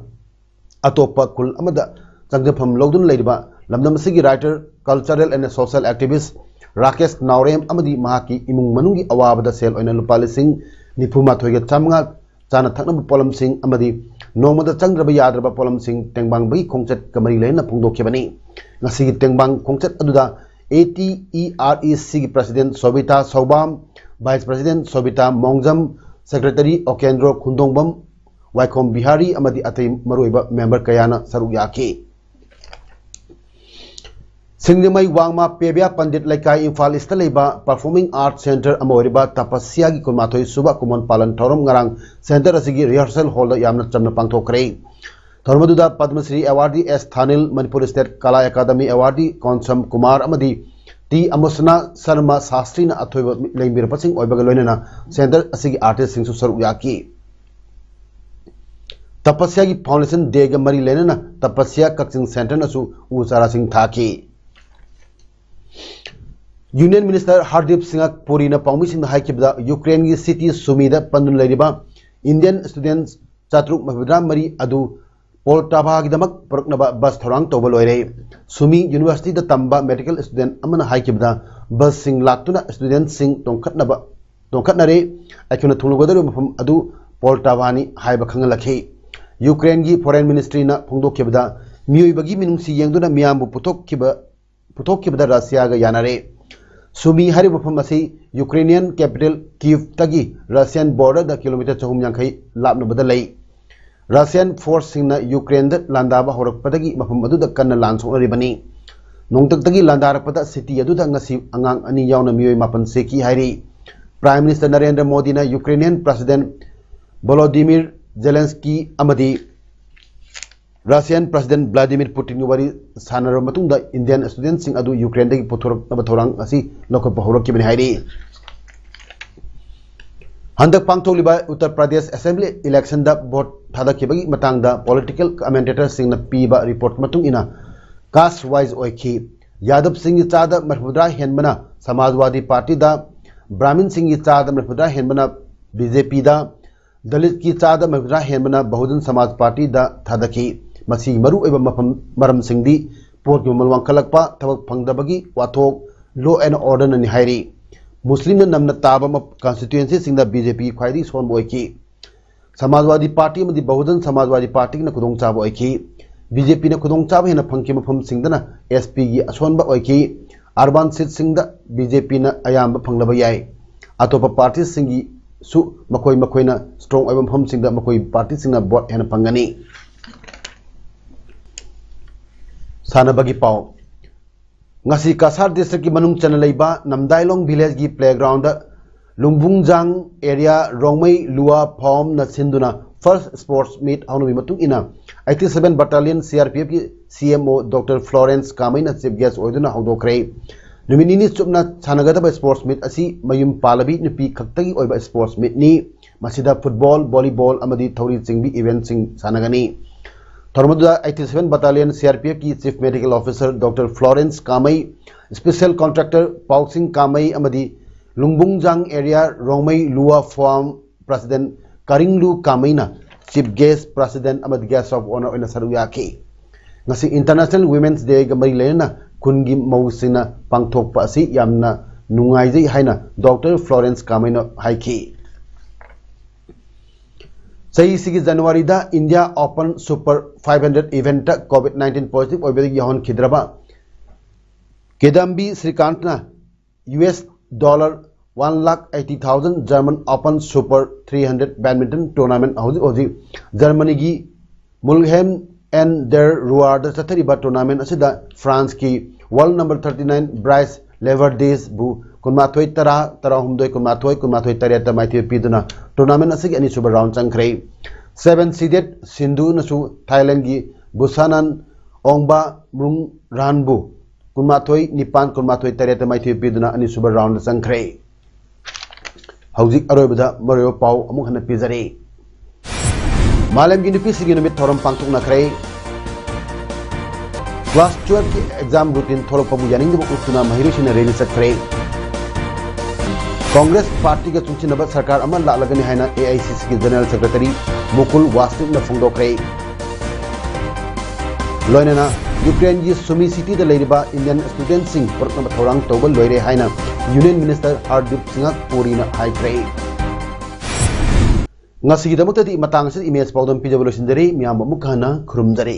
ꯑꯇꯣꯞꯄ ꯈꯨꯜ ꯑꯃꯗ ꯆꯪꯖꯐꯝ ꯂꯧꯗꯨꯅ ꯂꯩꯔꯤꯕ ꯂꯝꯗꯝ ꯑꯁꯤꯒꯤ writer, cultural and social activist Rakesh ꯅꯥꯎꯔꯦꯝ ꯑꯃꯗꯤ ꯃꯍꯥꯛꯀꯤ ꯏꯃꯨꯡ ꯃꯅꯨꯡꯒꯤ ꯑꯋꯥꯕꯗ ꯁꯦꯜ ꯑꯣꯏꯅ ꯂꯨꯄꯥ ꯂꯤꯁꯤꯡ ꯅꯤꯐꯨ ꯃꯥꯊꯣꯏꯒ ꯆꯥꯃꯉꯥ ꯆꯥꯅ ꯊꯛꯅꯕ ꯄꯣꯠꯂꯝꯁꯤꯡ ꯑꯃꯗꯤ ꯅꯣꯡꯃꯗ ꯆꯪꯗ꯭ꯔꯕ ꯌꯥꯗ꯭ꯔꯕ ꯄꯣꯠꯂꯝꯁꯤꯡ ꯇꯦꯡꯕꯥꯡꯕꯒꯤ ꯈꯣꯡꯆꯠꯀ ꯃꯔꯤ ꯂꯩꯅꯅ ꯐꯣꯡꯗꯣꯛꯈꯤꯕꯅꯤ꯫ ꯉꯁꯤꯒꯤ ꯇꯦꯡꯕꯥꯡ ꯈꯣꯡꯆꯠ ꯑꯗꯨꯗ A T E R E C ꯒꯤ president ꯁꯣꯕꯤꯇꯥ ꯁꯧꯕꯥꯝ, vice president ꯁꯣꯕꯤꯇꯥ ꯃꯣꯡꯖꯝ, secretary ꯑꯣꯀꯦꯟꯗ꯭ꯔꯣ ꯈꯨꯟꯗꯣꯡꯕꯝ, ꯋꯥꯏꯈꯣꯝ ꯕꯤꯍꯥꯔꯤ ꯑꯃꯗꯤ ꯑꯇꯩ ꯃꯔꯨꯑꯣꯏꯕ member ꯀꯌꯥꯅ ꯁꯔꯨꯛ ꯌꯥꯈꯤ꯫ ꯁꯤꯡꯖꯃꯩ ꯋꯥꯡꯃ ꯄꯦꯕꯤꯌꯥ ꯄꯟꯗꯤꯠ ꯂꯩꯀꯥꯏ, ꯏꯝꯐꯥꯜ ꯏꯁꯇ ꯂꯩꯕ performing art centre ꯑꯃ ꯑꯣꯏꯔꯤꯕ ꯇꯄꯁ꯭ꯌꯥꯒꯤ ꯀꯨꯟꯃꯥꯊꯣꯏ ꯁꯨꯕ ꯀꯨꯝꯑꯣꯟ ꯄꯥꯂꯟ ꯊꯧꯔꯝ ꯉꯔꯥꯡ centre ꯑꯁꯤꯒꯤ rehearsal hall ꯗ ꯌꯥꯝꯅ ꯆꯝꯅ ꯄꯥꯡꯊꯣꯛꯈ꯭ꯔꯦ꯫ ꯊꯧꯔꯝ ꯑꯗꯨꯗ ꯄꯗꯃ ꯁ꯭ꯔꯤ awardee ꯑꯦꯁ ꯊꯥꯅꯤꯜ, ꯃꯅꯤꯄꯨꯔ state ꯀꯂꯥ ꯑꯦꯀꯥꯗꯃꯤ awardee ꯀꯣꯟꯁꯝ ꯀꯨꯃꯥꯔ ꯑꯃꯗꯤ ꯇꯤ ꯑꯃꯨꯁꯅꯥ ꯁꯔꯃ ꯁꯥꯁꯇ꯭ꯔꯤꯅ ꯑꯊꯣꯏꯕ ꯂꯦꯡꯕꯤꯔꯛꯄꯁꯤꯡ ꯑꯣꯏꯕꯒ ꯂꯣꯏꯅꯅ centre ꯑꯁꯤꯒꯤ artist ꯁꯤꯡꯁꯨ ꯁꯔꯨꯛ ꯌꯥꯈꯤ꯫ ꯇꯄꯁ꯭ꯌꯥꯒꯤ foundation day ꯒ ꯃꯔꯤ ꯂꯩꯅꯅ ꯇꯄꯁ꯭ꯌꯥ ꯀꯛꯆꯤꯡ centre ꯅꯁꯨ ꯎ ꯆꯥꯔꯥꯁꯤꯡ ꯊꯥꯈꯤ꯫ Union Minister ꯍꯔꯗꯤꯞ ꯁꯤꯡꯍ ꯄꯨꯔꯤꯅ ꯄꯥꯎꯃꯤꯁꯤꯡꯗ ꯍꯥꯏꯈꯤꯕꯗ, ꯌꯨꯀ꯭ꯔꯦꯟꯒꯤ city ꯁꯨꯃꯤꯗ ꯄꯟꯗꯨꯅ ꯂꯩꯔꯤꯕ Indian students ꯆꯥꯇ꯭ꯔꯨꯛ ꯃꯧꯗ꯭ꯔꯥ ꯃꯔꯤ ꯑꯗꯨ ꯄꯣꯜꯇꯥꯚꯥꯒꯤꯗꯃꯛ ꯄꯨꯔꯛꯅꯕ bus ꯊꯧꯔꯥꯡ ꯇꯧꯕ ꯂꯣꯏꯔꯦ꯫ ꯁꯨꯃꯤ University ꯗ ꯇꯝꯕ medical student ꯑꯃꯅ ꯍꯥꯏꯈꯤꯕꯗ, ꯕꯁꯁꯤꯡ ꯂꯥꯛꯇꯨꯅ ꯁ꯭ꯇꯨꯗꯦꯟꯠꯁꯤꯡ ꯇꯣꯡꯈꯠꯅꯕ ꯇꯣꯡꯈꯠꯅꯔꯦ꯫ ꯑꯩꯈꯣꯏꯅ ꯊꯨꯡꯂꯒꯗꯧꯔꯤꯕ ꯃꯐꯝ ꯑꯗꯨ ꯄꯣꯜꯇꯥꯚꯥꯅꯤ ꯍꯥꯏꯕ ꯈꯪꯍꯜꯂꯛꯈꯤ꯫ ꯌꯨꯀ꯭ꯔꯦꯟꯒꯤ ꯐꯣꯔꯦꯟ ꯃꯤꯅꯤꯁꯇ꯭ꯔꯤꯅ ꯐꯣꯡꯗꯣꯛꯈꯤꯕꯗ, ꯃꯤꯑꯣꯏꯕꯒꯤ ꯃꯤꯅꯨꯡꯁꯤ ꯌꯦꯡꯗꯨꯅ ꯃꯤꯌꯥꯝꯕꯨ ꯄꯨꯊꯣꯛꯈꯤꯕ ꯄꯨꯊꯣꯛꯈꯤꯕꯗ ꯔꯁꯤꯌꯥꯒ ꯌꯥꯅꯔꯦ꯫ ꯁꯨꯃꯤ ꯍꯥꯏꯔꯤꯕ ꯃꯐꯝ ꯑꯁꯤ ꯌꯨꯀ꯭ꯔꯦꯅꯤꯌꯟ ꯀꯦꯄꯤꯇꯦꯜ ꯀꯤꯌꯨꯕꯇꯒꯤ ꯔꯁꯤꯌꯥꯟ ꯕꯣꯔꯗꯔꯗ ꯀꯤꯂꯣꯃꯤꯇꯔ ꯆꯍꯨꯝ ꯌꯥꯡꯈꯩ ꯂꯥꯞꯅꯕꯗ ꯂꯩ꯫ ꯔꯁꯤꯌꯥꯟ ꯐꯣꯔꯁꯁꯤꯡꯅ ꯌꯨꯀ꯭ꯔꯦꯟꯗ ꯂꯥꯟꯗꯥꯕ ꯍꯧꯔꯛꯄꯗꯒꯤ ꯃꯐꯝ ꯑꯗꯨꯗ ꯀꯟꯅ ꯂꯥꯟ ꯁꯣꯛꯅꯔꯤꯕꯅꯤ꯫ ꯅꯣꯡꯇꯛꯇꯒꯤ ꯂꯥꯟꯗꯥꯔꯛꯄꯗ ꯁꯤꯇꯤ ꯑꯗꯨꯗ ꯉꯁꯤ ꯑꯉꯥꯡ ꯑꯅꯤ ꯌꯥꯎꯅ ꯃꯤꯑꯣꯏ ꯃꯥꯄꯟ ꯁꯤꯈꯤ ꯍꯥꯏꯔꯤ꯫ ꯄ꯭ꯔꯥꯏꯝ ꯃꯤꯅꯤꯁꯇꯔ ꯅꯔꯦꯟꯗ꯭ꯔ ꯃꯣꯗꯤꯅ ꯌꯨꯀ꯭ꯔꯦꯅꯤꯌꯟ ꯄ꯭ꯔꯁꯤꯗꯦꯟꯠ ꯚꯣꯂꯣꯗꯤꯃꯤꯔ ꯖꯦꯂꯦꯟꯁꯀꯤ ꯑꯃꯗꯤ ꯔꯁꯤꯌꯥꯟ ꯄ꯭ꯔꯁꯤꯗꯦꯟꯠ ꯚ꯭ꯂꯥꯗꯤꯃꯤꯔ ꯄꯨꯇꯤꯟꯒ ꯋꯥꯔꯤ ꯁꯥꯟꯅꯔꯕ ꯃꯇꯨꯡꯗ ꯏꯟꯗꯤꯌꯟ ꯁ꯭ꯇꯨꯗꯦꯟꯠꯁꯤꯡ ꯑꯗꯨ ꯌꯨꯀ꯭ꯔꯦꯟꯗꯒꯤ ꯄꯨꯊꯣꯔꯛꯅꯕ ꯊꯧꯔꯥꯡ ꯑꯁꯤ ꯂꯧꯈꯠꯄ ꯍꯧꯔꯛꯈꯤꯕꯅꯤ ꯍꯥꯏꯔꯤ꯫ ꯍꯟꯗꯛ ꯄꯥꯡꯊꯣꯛꯂꯤꯕ ꯎꯠꯇꯔ ꯄ꯭ꯔꯗꯦꯁ ꯑꯦꯁꯦꯝꯕ꯭ꯂꯤ ꯏꯂꯦꯛꯁꯟꯗ ꯚꯣꯠ ꯊꯥꯗꯈꯤꯕꯒꯤ ꯃꯇꯥꯡꯗ ꯄꯣꯂꯤꯇꯤꯀꯦꯜ ꯀꯃꯦꯟꯇꯦꯇꯔꯁꯤꯡꯅ ꯄꯤꯕ ꯔꯤꯄꯣꯔꯠ ꯃꯇꯨꯡ ꯏꯟꯅ, ꯀꯥꯁ ꯋꯥꯏꯖ ꯑꯣꯏꯈꯤ꯫ ꯌꯥꯗꯕꯁꯤꯡꯒꯤ ꯆꯥꯗ ꯃꯔꯤꯐꯨꯇꯔꯥ ꯍꯦꯟꯕꯅ ꯁꯃꯥꯖꯋꯥꯗꯤ ꯄꯥꯔꯇꯤꯗ, ꯕ꯭ꯔꯥꯍꯃꯤꯟꯁꯤꯡꯒꯤ ꯆꯥꯗ ꯃꯔꯤꯐꯨꯇꯔꯥ ꯍꯦꯟꯕꯅ ꯕꯤ ꯖꯦ ꯄꯤꯗ, ꯗꯂꯤꯠꯀꯤ ꯆꯥꯗ ꯃꯔꯤꯐꯨꯇꯔꯥ ꯍꯦꯟꯕꯅ ꯕꯍꯨꯖꯟ ꯁꯃꯥꯖ ꯄꯥꯔꯇꯤꯗ ꯊꯥꯗꯈꯤ꯫ ꯃꯁꯤꯒꯤ ꯃꯔꯨꯑꯣꯏꯕ ꯃꯐꯝ, ꯃꯔꯝꯁꯤꯡꯗꯤ ꯄꯣꯠꯀꯤ ꯃꯃꯜ ꯋꯥꯡꯈꯠꯂꯛꯄ, ꯊꯕꯛ ꯐꯪꯗꯕꯒꯤ ꯋꯥꯊꯣꯛ, ꯂꯣ ꯑꯦꯟ ꯑꯣꯔꯗꯔꯅꯅꯤ ꯍꯥꯏꯔꯤ꯫ ꯃꯨꯁꯂꯤꯝꯅ ꯅꯝꯅ ꯇꯥꯕ ꯃ-, ꯀꯟꯁꯇꯤꯇ꯭ꯋꯦꯟꯁꯤꯁꯤꯡꯗ ꯕꯤ ꯖꯦ ꯄꯤ ꯈ꯭ꯋꯥꯏꯗꯒꯤ ꯁꯣꯟꯕ ꯑꯣꯏꯈꯤ꯫ ꯁꯃꯥꯖꯋꯥꯗꯤ ꯄꯥꯔꯇꯤ ꯑꯃꯗꯤ ꯕꯍꯨꯖꯟ ꯁꯃꯥꯖꯋꯥꯗꯤ ꯄꯥꯔꯇꯤꯅ ꯈꯨꯗꯣꯡꯆꯥꯕ ꯑꯣꯏꯈꯤ꯫ ꯕꯤ ꯖꯦ ꯄꯤꯅ ꯈꯨꯗꯣꯡꯆꯥꯕ ꯍꯦꯟꯅ ꯐꯪꯈꯤꯕ ꯃꯐꯝꯁꯤꯡꯗꯅ ꯑꯦꯁ ꯄꯤꯒꯤ ꯑꯁꯣꯟꯕ ꯑꯣꯏꯈꯤ꯫ ꯑꯔꯕꯥꯟ ꯁꯤꯠꯁꯤꯡꯗ ꯕꯤ ꯖꯦ ꯄꯤꯅ ꯑꯌꯥꯝꯕ ꯐꯪꯂꯕ ꯌꯥꯏ꯫ ꯑꯇꯣꯞꯄ ꯄꯥꯔꯇꯤꯁꯤꯡꯒꯤꯁꯨ ꯃꯈꯣꯏ ꯃꯈꯣꯏꯅ ꯁ꯭ꯇꯔꯣꯡ ꯑꯣꯏꯕ ꯃꯐꯝꯁꯤꯡꯗ ꯃꯈꯣꯏ ꯄꯥꯔꯇꯤꯁꯤꯡꯅ ꯚꯣꯠ ꯍꯦꯟꯅ ꯐꯪꯒꯅꯤ꯫ ꯁꯥꯟꯅꯕꯒꯤ ꯄꯥꯎ꯫ ꯉꯁꯤ ꯀꯁꯥꯔ ꯗꯤꯁꯇ꯭ꯔꯤꯛꯀꯤ ꯃꯅꯨꯡ ꯆꯟꯅ ꯂꯩꯕ ꯅꯝꯗꯥꯏꯂꯣꯡ ꯚꯤꯂꯦꯖꯀꯤ ꯄ꯭ꯂꯦꯒ꯭ꯔꯥꯎꯟꯗ ꯂꯨꯝꯕꯨꯡꯖꯥꯡ ꯑꯦꯔꯤꯌꯥ ꯔꯣꯡꯃꯩ ꯂꯨꯋꯥ ꯐꯥꯎꯝꯅ ꯁꯤꯟꯗꯨꯅ ꯐꯥꯔꯁ ꯁ꯭ꯄꯣꯔꯠꯁ ꯃꯤꯠ ꯍꯧꯅꯕꯒꯤ ꯃꯇꯨꯡ ꯏꯟꯅ eighty seven battalion C R P ꯑꯦꯐꯀꯤ C M O doctor Florence ꯀꯥꯃꯩꯅ ꯆꯤꯐ ꯒꯦꯁ ꯑꯣꯏꯗꯨꯅ ꯍꯧꯗꯣꯛꯈ꯭ꯔꯦ꯫ ꯅꯨꯃꯤꯠ ꯅꯤꯅꯤ ꯆꯨꯞꯅ ꯁꯥꯟꯅꯒꯗꯕ ꯁ꯭ꯄꯣꯔꯠꯁ ꯃꯤꯠ ꯑꯁꯤ ꯃꯌꯨꯝ ꯄꯥꯜꯂꯕꯤ ꯅꯨꯄꯤ ꯈꯛꯇꯒꯤ ꯑꯣꯏꯕ ꯁ꯭ꯄꯣꯔꯠꯁ ꯃꯤꯠꯅꯤ꯫ ꯃꯁꯤꯗ ꯐꯨꯠꯕꯣꯜ, ꯚꯣꯂꯤꯕꯣꯜ ꯑꯃꯗꯤ ꯊꯧꯔꯤ ꯆꯤꯡꯕꯤ ꯏꯚꯦꯟꯠꯁꯤꯡ ꯁꯥꯟꯅꯒꯅꯤ꯫ ꯊꯧꯔꯝ ꯑꯗꯨꯗ eighty seven battalion C R P ꯑꯦꯐꯀꯤ chief medical officer doctor Florence Kamei, special contractor Pousing Kamei ꯑꯃꯗꯤ Lungbungjang area Rongmei Luwa forum president Karinglu ꯀꯥꯃꯩꯅ ꯆꯤꯐ ꯒꯦꯁ, ꯄ꯭ꯔꯁꯤꯗꯦꯟꯠ ꯑꯃꯗꯤ ꯒꯦꯁ ꯑꯣꯐ ꯑꯣꯅꯔ ꯑꯣꯏꯅ ꯁꯔꯨꯛ ꯌꯥꯈꯤ꯫ ꯉꯁꯤ ꯏꯟꯇꯔꯅꯦꯁꯅꯦꯜ ꯋꯤꯃꯦꯟꯁ ꯗꯦꯒ ꯃꯔꯤ ꯂꯩꯅꯅ ꯈꯨꯟꯒꯤ ꯃꯧꯁꯤꯡꯅ ꯄꯥꯡꯊꯣꯛꯄ ꯑꯁꯤ ꯌꯥꯝꯅ ꯅꯨꯡꯉꯥꯏꯖꯩ ꯍꯥꯏꯅ ꯗꯣꯛꯇꯔ ꯐ꯭ꯂꯣꯔꯦꯟꯁ ꯀꯥꯃꯩꯅ ꯍꯥꯏꯈꯤ꯫ ꯆꯍꯤꯁꯤꯒꯤ ꯖꯅꯋꯥꯔꯤꯗ India Open Super five hundred eventꯇ COVID nineteen positive ꯑꯣꯏꯕꯗꯒꯤ ꯌꯥꯎꯍꯟꯈꯤꯗ꯭ꯔꯕ ꯀꯤꯗꯝꯕꯤ ꯁ꯭ꯔꯤꯀꯥꯟꯠꯅ US dollar one lakh eighty thousand German Open Super three hundred badminton tournament ꯍꯧꯖꯤꯛ ꯍꯧꯖꯤꯛ ꯖꯔꯃꯅꯤꯒꯤ Mülheim an der Ruhrꯗ ꯆꯠꯊꯔꯤꯕ tournament ꯑꯁꯤꯗ ꯐ꯭ꯔꯥꯟꯁꯀꯤ world number thirty nine Brice Leverdeesꯕꯨ ꯀꯨꯟꯃꯥꯊꯣꯏ ꯇꯔꯥ, ꯇꯔꯥꯍꯨꯝꯗꯣꯏ ꯀꯨꯟꯃꯥꯊꯣꯏ, ꯀꯨꯟꯃꯥꯊꯣꯏ ꯇꯔꯦꯠꯇ ꯃꯥꯏꯊꯤꯕ ꯄꯤꯗꯨꯅ tournament ꯑꯁꯤꯒꯤ ꯑꯅꯤꯁꯨꯕ round ꯆꯪꯈ꯭ꯔꯦ꯫ Seven seeded ꯁꯤꯟꯙꯨꯅꯁꯨ ꯊꯥꯏꯂꯦꯟꯒꯤ ꯕꯨꯁꯥꯅꯥꯟ ꯑꯣꯡꯕꯥ ꯃ꯭ꯔꯨꯡ ꯔꯥꯟꯕꯨ ꯀꯨꯟꯃꯥꯊꯣꯏ ꯅꯤꯄꯥꯟ, ꯀꯨꯟꯃꯥꯊꯣꯏ ꯇꯔꯦꯠꯇ ꯃꯥꯏꯊꯤꯕ ꯄꯤꯗꯨꯅ ꯑꯅꯤꯁꯨꯕ roundꯗ ꯆꯪꯈ꯭ꯔꯦ꯫ ꯍꯧꯖꯤꯛ ꯑꯔꯣꯏꯕꯗ ꯃꯔꯨꯑꯣꯏꯕ ꯄꯥꯎ ꯑꯃꯨꯛ ꯍꯟꯅ ꯄꯤꯖꯔꯤ꯫ ꯃꯥꯂꯦꯝꯒꯤ ꯅꯨꯄꯤꯁꯤꯡꯒꯤ ꯅꯨꯃꯤꯠ ꯊꯧꯔꯝ ꯄꯥꯡꯊꯣꯛꯅꯈ꯭ꯔꯦ꯫ Class twelveꯀꯤ exam routine ꯊꯣꯛꯂꯛꯄꯕꯨ ꯌꯥꯅꯤꯡꯗꯕ ꯎꯠꯇꯨꯅ ꯃꯍꯩꯔꯣꯏꯁꯤꯡꯅ rally ꯆꯠꯈ꯭ꯔꯦ꯫ ꯀꯣꯡꯒ꯭ꯔꯦꯁ ꯄꯥꯔꯇꯤꯒ ꯆꯨꯡꯁꯤꯟꯅꯕ ꯁꯔꯀꯥꯔ ꯑꯃ ꯂꯥꯛꯂꯒꯅꯤ ꯍꯥꯏꯅ AICCꯒꯤ General Secretary ꯃꯨꯀꯨꯜ ꯋꯥꯁꯅꯤꯛꯅ ꯐꯣꯡꯗꯣꯛꯈ꯭ꯔꯦ꯫ ꯂꯣꯏꯅꯅ ꯌꯨꯀ꯭ꯔꯦꯟꯒꯤ ꯁꯨꯃꯤ ꯁꯤꯇꯤꯗ ꯂꯩꯔꯤꯕ Indian studentꯁꯤꯡ ꯄꯨꯔꯛꯅꯕ ꯊꯧꯔꯥꯡ ꯇꯧꯕ ꯂꯣꯏꯔꯦ ꯍꯥꯏꯅ Union Minister ꯍꯔꯗꯤꯞ ꯁꯤꯡꯍ ꯄꯨꯔꯤꯅ ꯍꯥꯏꯈ꯭ꯔꯦ꯫ ꯉꯁꯤꯒꯤꯗꯃꯛꯇꯗꯤ ꯃꯇꯥꯡ ꯑꯁꯤꯗ ꯏꯃꯦꯖ ꯄꯥꯎꯗꯝ ꯄꯤꯖꯕ ꯂꯣꯏꯁꯤꯟꯖꯔꯤ꯫ ꯃꯤꯌꯥꯝꯕꯨ ꯑꯃꯨꯛ ꯍꯟꯅ ꯈꯨꯔꯨꯝꯖꯔꯤ꯫